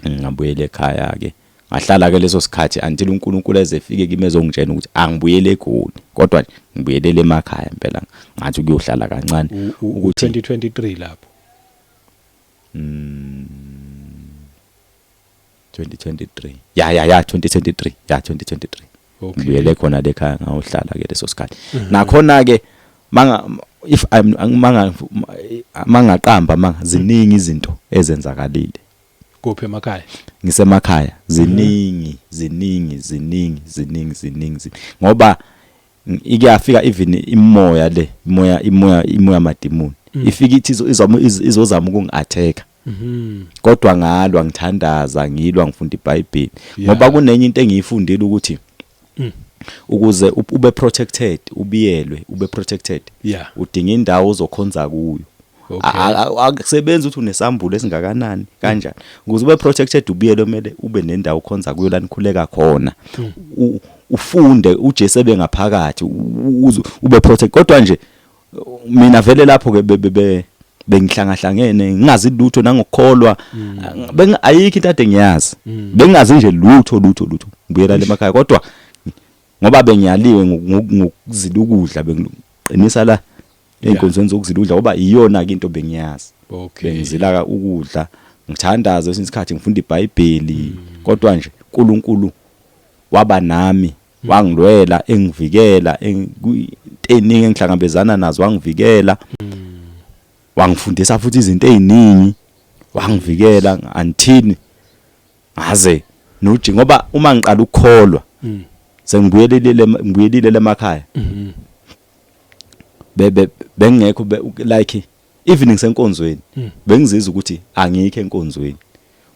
Ngabuyela ekhaya ke, ngahlala ke leso sikhathi until uNkulunkulu eze efike kimi ezongitshela ukuthi angibuyele eGoli, kodwa nje ngibuyelele emakhaya impela, ngathi ukuyohlala kancane. Ukuthi 2023 lapho? 2023, ya, 2023, ya, 2023. Ngibuyele khona lekhaya, ngayohlala ke leso sikhathi. Nakhona ke manga if I'm manga mangaqamba manga, ziningi izinto ezenzakalile. Kuphi, emakhaya? Ngisemakhaya, ziningi, ziningi, ziningi, ziningi, ziningi, ngoba ikuyafika even imoya le, imoya madimoni ifika ithi izozama ukungi-attack, kodwa ngalwa, ngithandaza, ngilwa, ngifunda iBhayibheli, ngoba kunenye into engiyifundile ukuthi ukuze ube protected, ubiyelwe, ube protected, udinga indawo ozokhonza kuyo. Akusebenzi ukuthi unesambulo esingakanani kanjani. Ukuze ube protected, ubiyelwe, kumele ube nendawo okhonza kuyo, la nikhuleka khona, ufunde uJesu ebe ngaphakathi, ube protect. Kodwa nje mina vele lapho ke bengihlangahlangene, ngingazi lutho nangokukholwa. Ayikho into ade ngiyazi, bengingazi nje lutho, lutho, lutho. Ngibuyela emakhaya, kodwa ngoba bengiyaliwe ngokuzila ukudla, bengiqinisa la ey'nkonzweni zokuzila ukudla, ngoba iyona ke into bengiyazi. Bengizila ukudla, ngithandaza, esinye isikhathi ngifunda iBhayibheli, kodwa nje uNkulunkulu waba nami, wangilwela, engivikela into eningi engihlangabezana nazo, wangivikela, wangifundisa futhi izinto eziningi, wangivikela until ngaze noji, ngoba uma ngiqala ukukholwa, sengibuyelile, ngibuyelile emakhaya, bebe bengekho like even ngisenkonzweni, bengizizwa ukuthi angikho enkonzweni,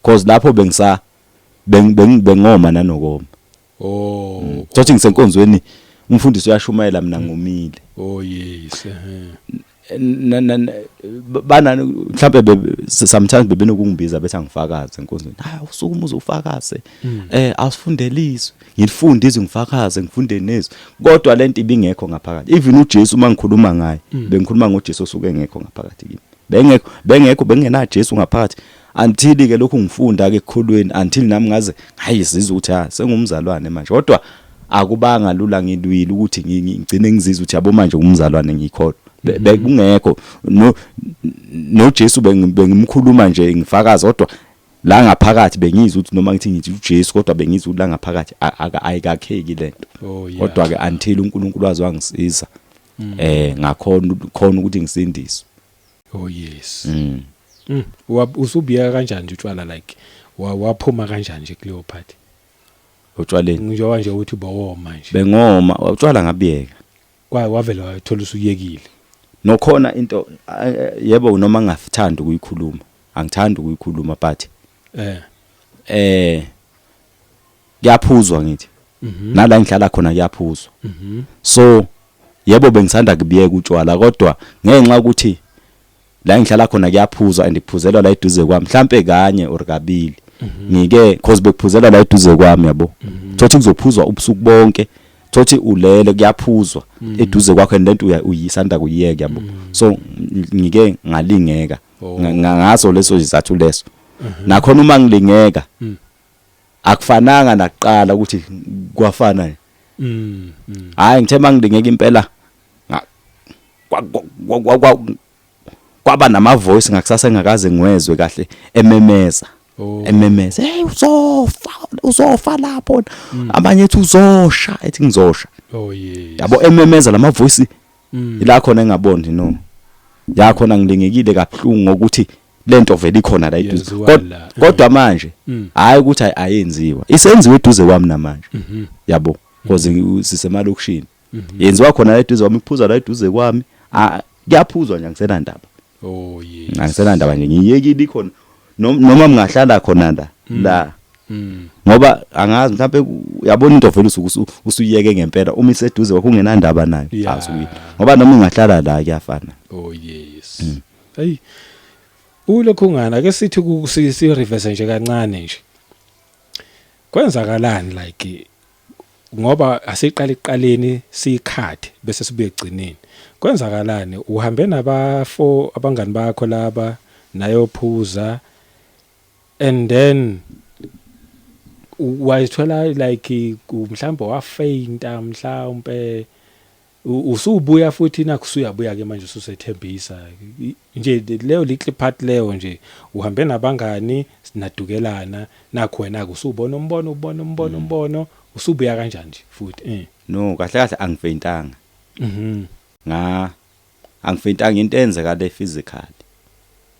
cause lapho bengisa bengoma nanokoma. Thothi ngisenkonzweni, umfundisi uyashumayela, mina ngomile. Oh yes. Bana mhlambe sometimes bebenokungibiza bethi angifakaze enkonzweni. "Hayi, usukuma uzofakaze, asifundeliswe." Ngilifunde izwi, ngifakaze, ngifunde nezwi, kodwa lento ibingekho ngaphakathi. Even uJesu uma ngikhuluma ngaye, bengikhuluma ngoJesu osuke engekho ngaphakathi kimi, bengekho, bengekho, bengena Jesu ngaphakathi, until ke lokhu ngifunda ke ekukholweni, until nami ngaze ngayizizwa ukuthi ha, sengumzalwane manje. Kodwa akubanga lula, ngilwile ukuthi ngigcine ngizizwa ukuthi yabo, manje umzalwane, ngikholwa. Bekungekho no Jesu, bengimkhuluma nje, ngifakaza, kodwa la ngaphakathi bengizwa ukuthi noma ngithi uJesu, kodwa bengizwa ukuthi la ngaphakathi ayikakheki lento. Kodwa ke until uNkulunkulu wazi wangisiza, ngakhona khona ukuthi ngisindiswe. Oh yes. Usubiyeka kanjani nje utshwala, like waphuma kanjani nje kuleyo part? Utshwaleni? Njengoba nje uthi bowoma nje. Bengoma utshwala, ngabiyeka. Kwa wavela wathola usuyekile. Nokhona into, yebo, noma ngingathandi ukuyikhuluma, angithandi ukuyikhuluma, but kuyaphuzwa, ngithi nala ngihlala khona kuyaphuzwa. So yebo, bengisanda kubiyeka utshwala, kodwa ngenxa ukuthi la ngihlala khona kuyaphuzwa and kuphuzelwa la eduze kwami, mhlambe kanye or kabili ngike, cause bekuphuzelwa la eduze kwami yabo, thothi kuzophuzwa ubusuku bonke, thothi ulele kuyaphuzwa eduze kwakho, and lento uyisanda kuyiyeka yabo, so ngike ngalingeka. Ngaso leso sizathu leso. Nakhona uma ngilingeka, akufananga nakuqala ukuthi Kwafana nje. Mm. Hayi, ngithe mangilingeka impela kwaba nama voice ngakusasa engakaze ngiwezwe kahle ememeza. Ememeza, "Hey, uzofa, uzofa lapho." Abanye ethi uzosha, ethi ngizosha. Oh yes. Yabo, ememeza lama voice. Ila khona engaboni no ya khona ngilingekile kabuhlungu ngokuthi lento vele ikhona la eduze. Yenziwa la. Kodwa manje hayi ukuthi ayenziwa, isenziwe eduze kwami namanje. Yabo, because sisemalokishini, yenziwa khona la eduze kwami, iphuza la eduze kwami. Ah, kuyaphuzwa nje, angisenandaba. Oh yes. Angisenandaba nje, ngiyekile, ikhona. Noma ngingahlala khona la la ngoba angazi mhlawumbe uyabona into vele usuke usuyeke ngempela uma iseduze kwakho ungenandaba nayo. Asuke ngoba noma ungahlala la kuyafana. Oh yes. Hey. Ulokhu ngana ake sithi si reverse nje kancane nje. Kwenzakalani like ngoba asiqala iqaleni sikhathe bese sibuye egcineni. Kwenzakalani uhambe nabafo abangani bakho laba nayophuza and then wayithola like mhlawumbe wafainta, mhlawumbe usubuya futhi nakho usuyabuya ke manje ususethembisa nje leyo little part leyo nje uhambe nabangani sinadukelana nakho wena ke usubona umbono, ubona umbono, umbono usubuya kanjani nje futhi? No, kahle kahle angifaintanga. Nga angifaintanga, into eyenzeka le physically.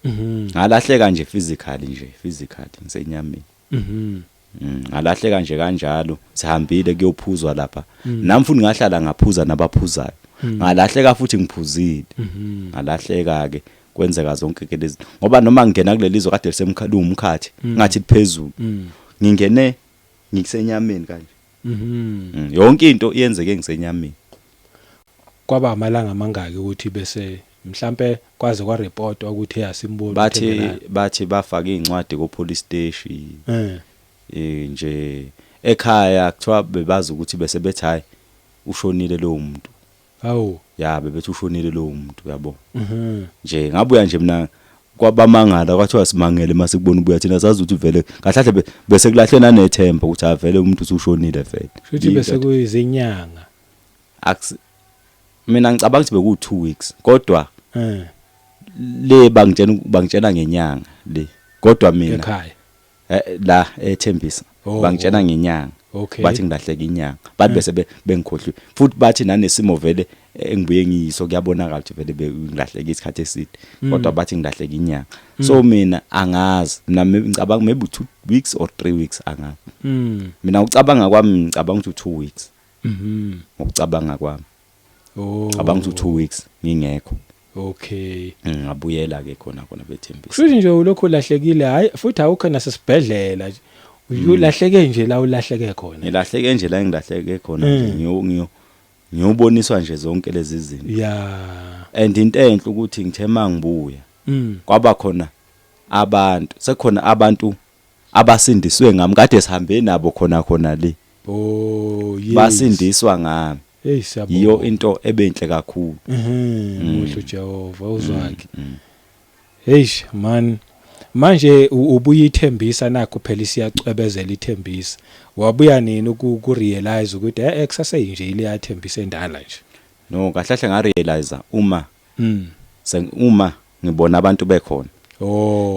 Ngalahleka nje physically nje, physically ngisenyameni. Ngalahleka nje kanjalo, sihambile kuyophuzwa lapha. Nami futhi ngahlala ngaphuza nabaphuzayo. Ngalahleka futhi ngiphuzile. Ngalahleka ke, kwenzeka zonke ke lezi ngoba noma ngingena kuleli zwe kade lisemkhathi umkhathi ngathi liphezulu. Ngingene ngikusenyameni kanje. Yonke into iyenzeke ngisenyameni. Kwaba amalanga amangaki ukuthi bese mhlambe kwaze kwareportwa ukuthi eyasimboni? Bathi bafaka incwadi ko police station. Nje ekhaya kuthiwa bebazi ukuthi bese bethi hayi, ushonile lo muntu. Hawu. Ya, bebethi ushonile lo muntu, yabo. Nje ngabuya nje mina kwabamangala, kwathiwa simangele mase kubona ubuya, thina sazi ukuthi vele kahle kahle bese kulahlwe nanethemba ukuthi avele umuntu usushonile vele. Futhi bese kuyizinyanga. Mina ngicabanga ukuthi beku 2 weeks kodwa le bangitshela ngenyanga le, kodwa mina ekhaya la eThembisa bangitshela ngenyanga. Bathi ngilahleka inyanga, bathi bese bengikhohliwe futhi, bathi nanesimo vele engibuye ngiyiso kuyabonakala ukuthi vele bengilahleka isikhathi eside, kodwa bathi ngilahleka inyanga. So mina angazi, mina ngicabanga maybe 2 weeks or 3 weeks, angazi. Mina ucabanga kwami ngicabanga ukuthi 2 weeks. Ngokucabanga kwami cabanga ukuthi 2 weeks ngingekho. Ngabuyela ke khona khona bethembisa. Kusho nje ulokhu ulahlekile, hayi futhi awukho nasesibhedlela nje. Ulahleke nje la ulahleke khona. Ngilahleke nje la engilahleke khona nje, ngiyoboniswa nje zonke lezi zinto. And into enhle ukuthi ngithe mangibuya kwaba khona abantu, sekukhona abantu abasindiswe ngami kade sihambe nabo khona khona le. Oh yes. Basindiswa ngami. Hey, siyabonga. Yiyo into ebenhle kakhulu. Muhle uJehova uzwakhe. Hey man, manje ubuya ithembisa nakho phela isiyacwebezela ithembisa. Wabuya nini ku realize ukuthi kusase nje ile yathembisa endala nje? No, kahle kahle ngarealize uma uma ngibona abantu bekhona.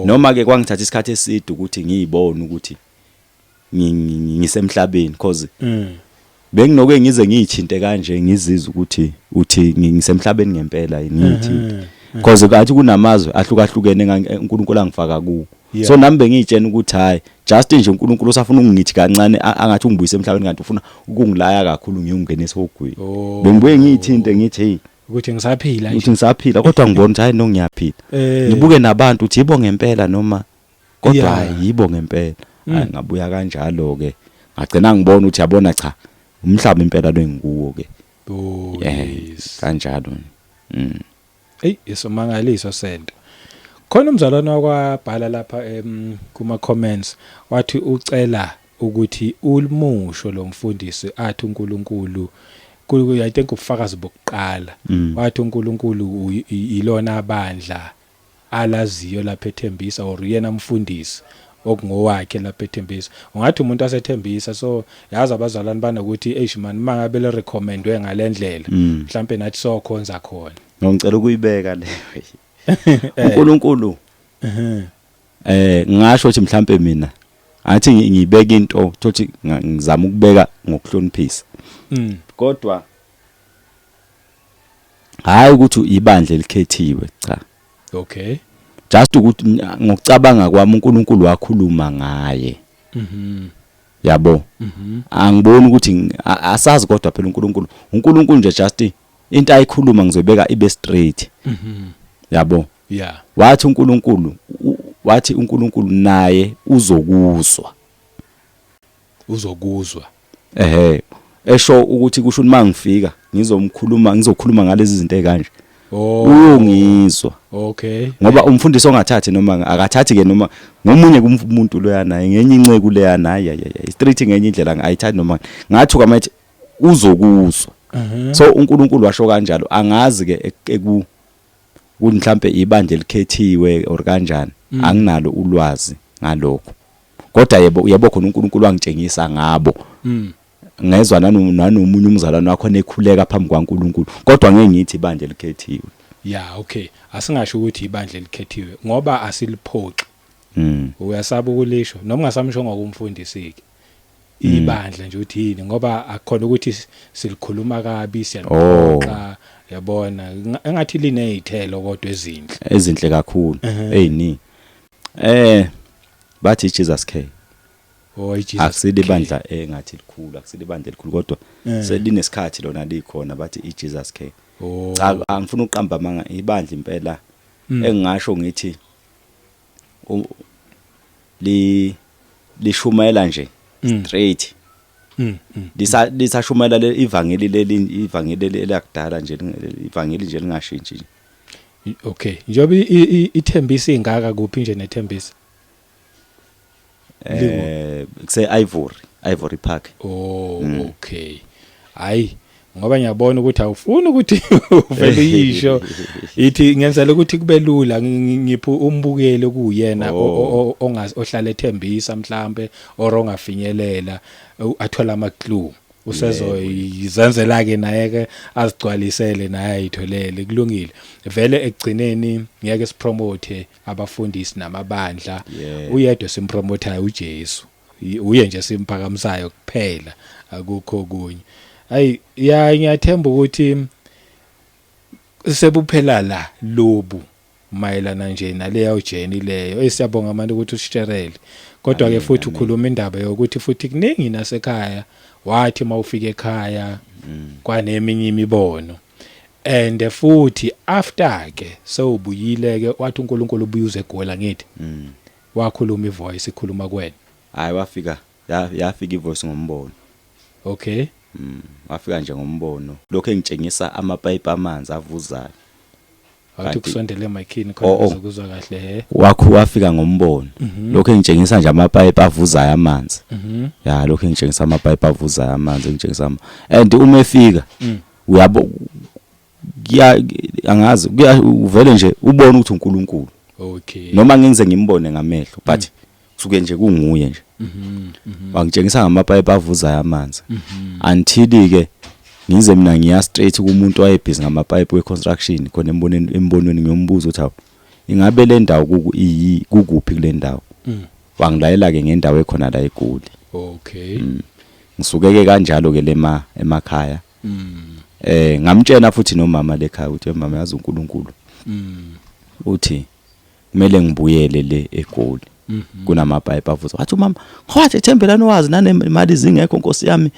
Noma ke kwangithatha isikhathi eside ukuthi ngiyibone ukuthi ngisemhlabeni because benginoke ngize ngiyithinte kanje ngizizwe ukuthi uthi ngisemhlabeni ngempela yini, ngiyithinte because kathi kunamazwe ahlukahlukene uNkulunkulu angifaka kuwo. So nami bengiyitshena ukuthi hayi, just nje uNkulunkulu usafuna ukungithi kancane angathi ungibuyise emhlabeni kanti ufuna ukungilaya kakhulu ngiyongena esihogweni. Bengibuye ngiyithinte ngithi hey, Ukuthi ngisaphila nje. Ukuthi ngisaphila, kodwa ngibona ukuthi hayi no, ngiyaphila. Ngibuke nabantu ukuthi yibo ngempela noma kodwa hayi, yibo ngempela. Hayi, ngabuya kanjalo ke, ngagcina ngibona ukuthi yabona, cha, umhlaba impela lo engikuwo ke. Kanjalo. Ey, isomangaliso sento. Khona umzalwane wakwabhala lapha kuma comments, wathi ucela ukuthi ulimusho lo mfundisi athi uNkulunkulu I think ubufakazi bokuqala wathi uNkulunkulu ilona bandla alaziyo lapha ethembisa or yena mfundisi. Okungowakhe lapha eThembisa, ungathi umuntu asethembisa. So yazi abazalwane banokuthi, eish man, mangabe le recommendwe ngalendlela, mhlambe nathi sokhonza khona. Ngicela ukuyibeka le. uNkulunkulu, ngisho ukuthi mhlambe mina athi ngibeka into thothi ngizama ukubeka ngokuhloniphisa, kodwa hayi ukuthi ibandla elikhethiwe, cha. Just ukuthi ngokucabanga kwami uNkulunkulu wakhuluma ngaye. Yabo, angiboni ukuthi asazi, kodwa phela uNkulunkulu uNkulunkulu nje, just into ayikhuluma ngizobeka ibe straight. Yabo. Wathi uNkulunkulu naye uzokuzwa. Uzokuzwa. Ehe, esho ukuthi kusho ukuthi mangifika ngizomkhuluma, ngizokhuluma ngalezi zinto ezikanje, uyongizwa. Ngoba umfundisi ongathathi noma akathathi ke noma ngomunye kumuntu loya, naye ngenye inceku leya, naye ay straight ngenye indlela ayithathi noma ngathi kwamathi uzokuzwa. So uNkulunkulu washo kanjalo, angazi ke eku kuthi mhlambe ibandla elikhethiwe or kanjani, anginalo ulwazi ngalokho, kodwa yebo yebo khona uNkulunkulu wangitshengisa ngabo. Ngezwa nanomunye umzalwane wakho nekhuleka phambi kwaNkulunkulu, kodwa ngeke ngithi ibandla elikhethiwe. Yeah, okay, asingasho ukuthi ibandla elikhethiwe ngoba asiliphoxi. Uyasaba ukulisho noma ungasamsho ngokumfundisi ke ibandla nje uthi yini, ngoba akukhona ukuthi silikhuluma kabi, siyaliphoxa, yabona, engathi linezithelo kodwa ezinhle. Ezinhle kakhulu, eziningi. Bathi Jesus K. Oh, iJesus. Akusile ibandla engathi likhulu, akusile ibandla elikhulu, kodwa selinesikhathi lona likhona, bathi iJesus K. Cha, angifuni ukuqamba amanga, ibandla impela engingasho ngithi li lishumayela nje straight. Lisashumayela le ivangeli leli, ivangeli leli elakudala nje, ivangeli nje lingashintshi nje. Okay, njengoba iThembisa ingaka, kuphi nje neThembisa? Kuse Ivory Park. Oh, okay. Hayi, ngoba ngiyabona ukuthi awufuni ukuthi uvele uyisho, ithi ngenzela ukuthi kube lula, ngiphe umbukeli kuyena ohlala ethembisa mhlambe or ongafinyelela, athola ama clue, usezoyizenzela ke naye ke, azigcwalisele naye, ayitholele. Kulungile vele, ekugcineni ngeke sipromote abafundisi namabandla. Uyedwa simpromotayo, uJesu. Uye nje simphakamisayo kuphela, akukho okunye. Hayi ya, ngiyathemba ukuthi sebuphela la lobu mayelana nje naleyo journey leyo. Esiyabonga manje ukuthi usisherele, kodwa ke Amen, futhi amen. ukhuluma indaba yokuthi futhi kuningi nasekhaya, wathi mawufika ekhaya kwaneminye imibono, and futhi after ke sewubuyile ke, wathi uNkulunkulu ubuye uze eGoli, ngithi wakhuluma ivoice ikhuluma kuwena. Hayi, wafika yafika ivoice ngombono. Wafika nje ngombono, lokho engitshengisa amapayipi amanzi avuzayo. Wathi kusondele emic-ini Oh, khona oh. ngizokuzwa kahle, he. Wakho wafika ngombono, lokho engitshengisa nje amapayipi avuzayo amanzi. Ya, lokho engitshengisa amapayipi avuzayo amanzi, engitshengisa and uma efika, uyabo, kuya angazi, kuya uvele nje ubone ukuthi uNkulunkulu, noma ngenze ngimbone ngamehlo, but kusuke nje kunguye nje. Wangitshengisa ngamapayipi avuzayo amanzi until ke ngize mina ngiya straight kumuntu owayebhizi ngamapayipi we-construction khona embonweni, embonweni ngiyombuza ukuthi, hawu, ingabe le ndawo iyi kukuphi kule ndawo? Wangilayela ke ngendawo ekhona la eGoli. Ngisuke ke kanjalo ke lema emakhaya. Ngamtshela futhi nomama lekhaya ukuthi, mama, yazi uNkulunkulu uthi kumele ngibuyele le eGoli, kunamapayipi avuza. Wathi umama, wathi, Thembelani, wazi nanemali zingekho, Nkosi yami,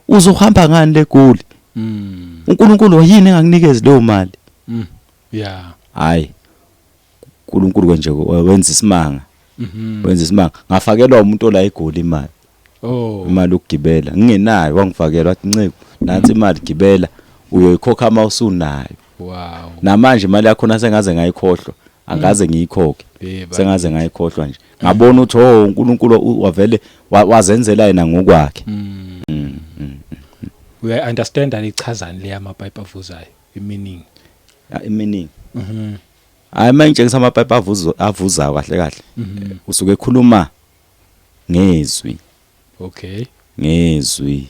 uzohamba ngani leGoli? uNkulunkulu yini engakunikezi leyo mali? Hayi, uNkulunkulu nje wenza isimanga. Wenza isimanga, ngafakelwa umuntu ola eGoli imali. Imali yokugibela ngingenayo, wangifakela, wathi, nceku, nansi imali, gibela, uyoyikhokha uma usunayo. Namanje imali yakho sengaze ngayikhohlwa, angaze ngiyikhokhe. Sengaze ngayikhohlwa nje, ngabona ukuthi, oh, uNkulunkulu wavele wazenzela yena ngokwakhe. Uya understand alichazani le amapipe avuzayo, imeaning? Ya, iminingi. Hayi, mangitshengisa amapipe avuzo avuzayo, kahle kahle usuke ekhuluma. Ngezwi. Okay. Ngezwi.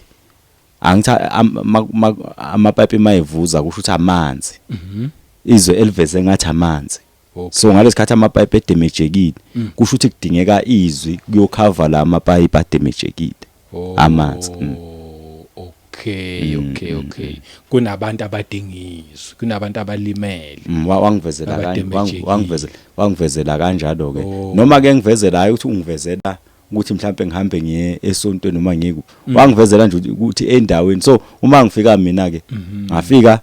Angithi amapayipi mayevuza kusho ukuthi amanzi. Izwe eliveze ngathi amanzi. So ngalesikhathi amapayipi edemejekile kusho ukuthi kudingeka izwi kuyokhava la amapayipi ademejekile. Amanzi. Okay, okay, okay. Kunabantu abadinga izwi, kunabantu abalimele. Wangivezela kanje, wangivezela wangivezela kanjalo ke. Noma ke ngivezela hayi ukuthi ungivezela ukuthi mhlambe ngihambe ngiye esontweni noma ngiku. Wangivezela nje ukuthi endaweni. So uma ngifika mina ke ngafika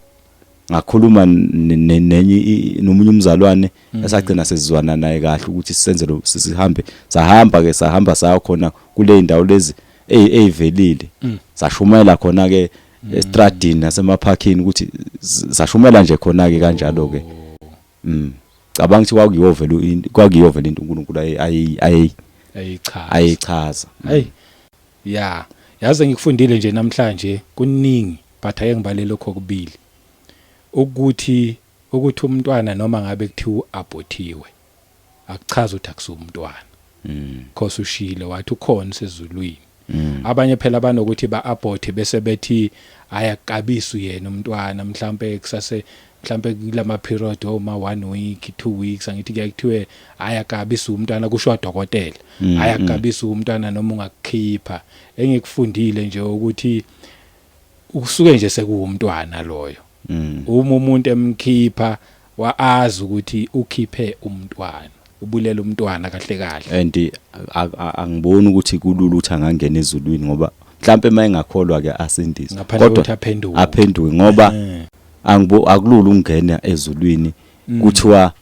ngakhuluma nenye nomunye umzalwane esagcina sesizwana naye kahle ukuthi sisenze lo sihambe sahamba ke sahamba saya khona kule ndawo lezi eyivelile sashumela khona ke estradini nasemaphakini ukuthi sashumela nje khona ke kanjalo ke. Cabanga ukuthi kwakuyovela kwakuyovela into uNkulunkulu ayi ayi ayichaza ayichaza. Hey ya, yazi ngikufundile nje namhlanje kuningi, but ake ngibale lokho kubili, ukuthi umntwana noma ngabe kuthiwa uabhothiwe akuchaza ukuthi akusumntwana. Khosi ushilo wathi ukhona sezulwini. Abanye phela banokuthi ba-abort bese bethi ayakabisa yena umntwana, mhlambe kusase mhlambe kulama period oma 1 week 2 weeks, angithi kuyaye kuthiwe ayakabisa umntwana, kusho udokotela ayakabisa umntwana noma ungakukhipha. Engikufundile nje ukuthi usuke nje sekuwumntwana loyo. Uma umuntu emkhipha waazi ukuthi ukhiphe umntwana, ubulela umntwana kahle kahle. And angiboni ukuthi kulula ukuthi angangena ezulwini, ngoba mhlambe mayengakholwa ke asindiswe, kodwa aphenduke aphenduke, ngoba angibo akulula ukungena ezulwini kuthiwa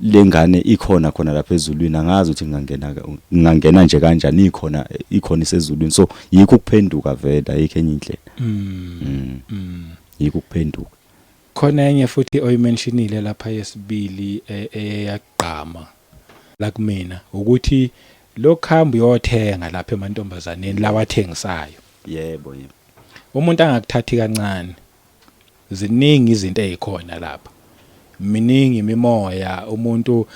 lengane ikhona khona lapha ezulwini. Angazi ukuthi ngingangena ngingangena nje kanjani, ikhona ikhona isezulwini. So yikho ukuphenduka vele, ayikho enye indlela. Yikho ukuphenduka. Khona enye futhi oyimentionile lapha yesibili eyagqama la kumina, ukuthi lokhamba uyothenga lapha emantombazaneni lawathengisayo. Yebo yebo. Umuntu angakuthathi kancane. Ziningi izinto ezikhona lapha. Miningi imimoya umuntu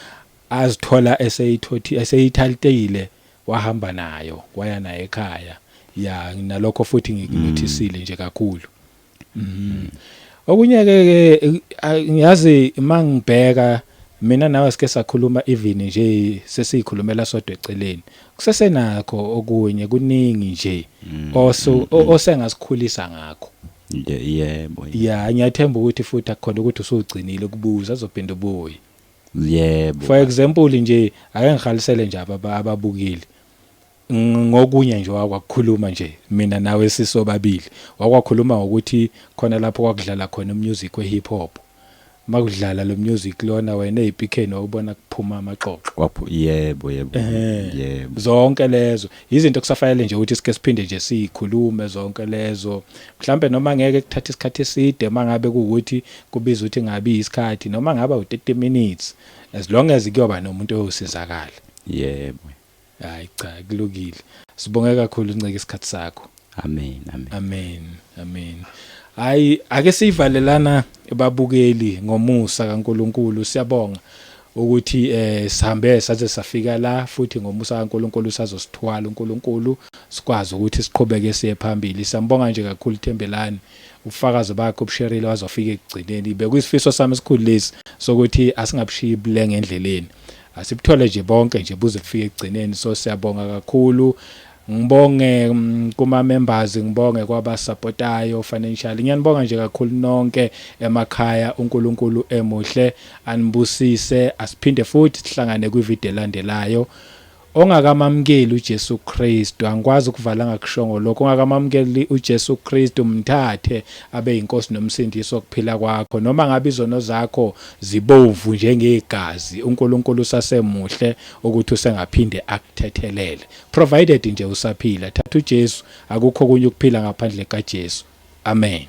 azithola eseyithothi eseyithaltekile wahamba nayo waya naye ekhaya. Ya, nalokho futhi ngikunothisile nje kakhulu. Okunye ke ngiyazi mangibheka mina nawe sike sakhuluma, even nje sesikhulumela sodwa eceleni, kusesenakho okunye kuningi nje oso osengasikhulisa ngakho. Yebo. Ya, ngiyathemba ukuthi futhi akukhona ukuthi usugcinile ukubuza, azophinda ubuye. Yebo. For example nje, ake ngihalisele nje ababukile ngokunye nje wakwakukhuluma nje mina nawe sisobabili, wakwakhuluma ngokuthi khona lapho kwakudlala khona umusic we hip hop, makudlala lo music lona wena ezipikheni wawubona kuphuma amaxoxo. Kwaphu yebo yebo. Yebo. Zonke lezo izinto kusafanele nje ukuthi sike siphinde nje sikhulume zonke lezo, mhlambe noma ngeke kuthathe isikhathi eside, mangabe kuwukuthi kubiza ukuthi ngabi isikhathi noma ngaba u30 minutes, as long as kuyoba nomuntu oyosizakala. Yebo. Hayi cha, kulungile. Sibonge kakhulu Ncike isikhathi sakho. Amen, amen. Amen, amen. Hayi, ake sivalelana babukeli ngomusa kaNkuluNkulu. Siyabonga ukuthi sihambe saze safika la, futhi ngomusa kaNkuluNkulu sazosithwala uNkulunkulu, sikwazi ukuthi siqhubeke siye phambili. Siyambonga nje kakhulu Thembelani, ubufakazi bakhe obusherile wazofika ekugcineni. Bekuyisifiso sami esikhulu lesi sokuthi asingabushiyi bulenga endleleni, asibuthole nje bonke nje buze kufike ekugcineni. So siyabonga kakhulu, ngibonge kuma members, ngibonge kwabasupportayo financially. Ngiyanibonga nje kakhulu nonke emakhaya. uNkulunkulu emuhle anibusise, asiphinde futhi sihlangane kwivideo elandelayo. Ongakamamukeli uJesu Kristu, angikwazi ukuvala ngakushongo lokho, ongakamamukeli uJesu Kristu, mthathe abe inkosi nomsindisi wokuphila kwakho. Noma ngabe izono zakho zibomvu njengegazi, uNkulunkulu usasemuhle ukuthi usengaphinde akuthethelele, provided nje usaphila. Thatha uJesu, akukho okunye ukuphila ngaphandle kaJesu. Amen.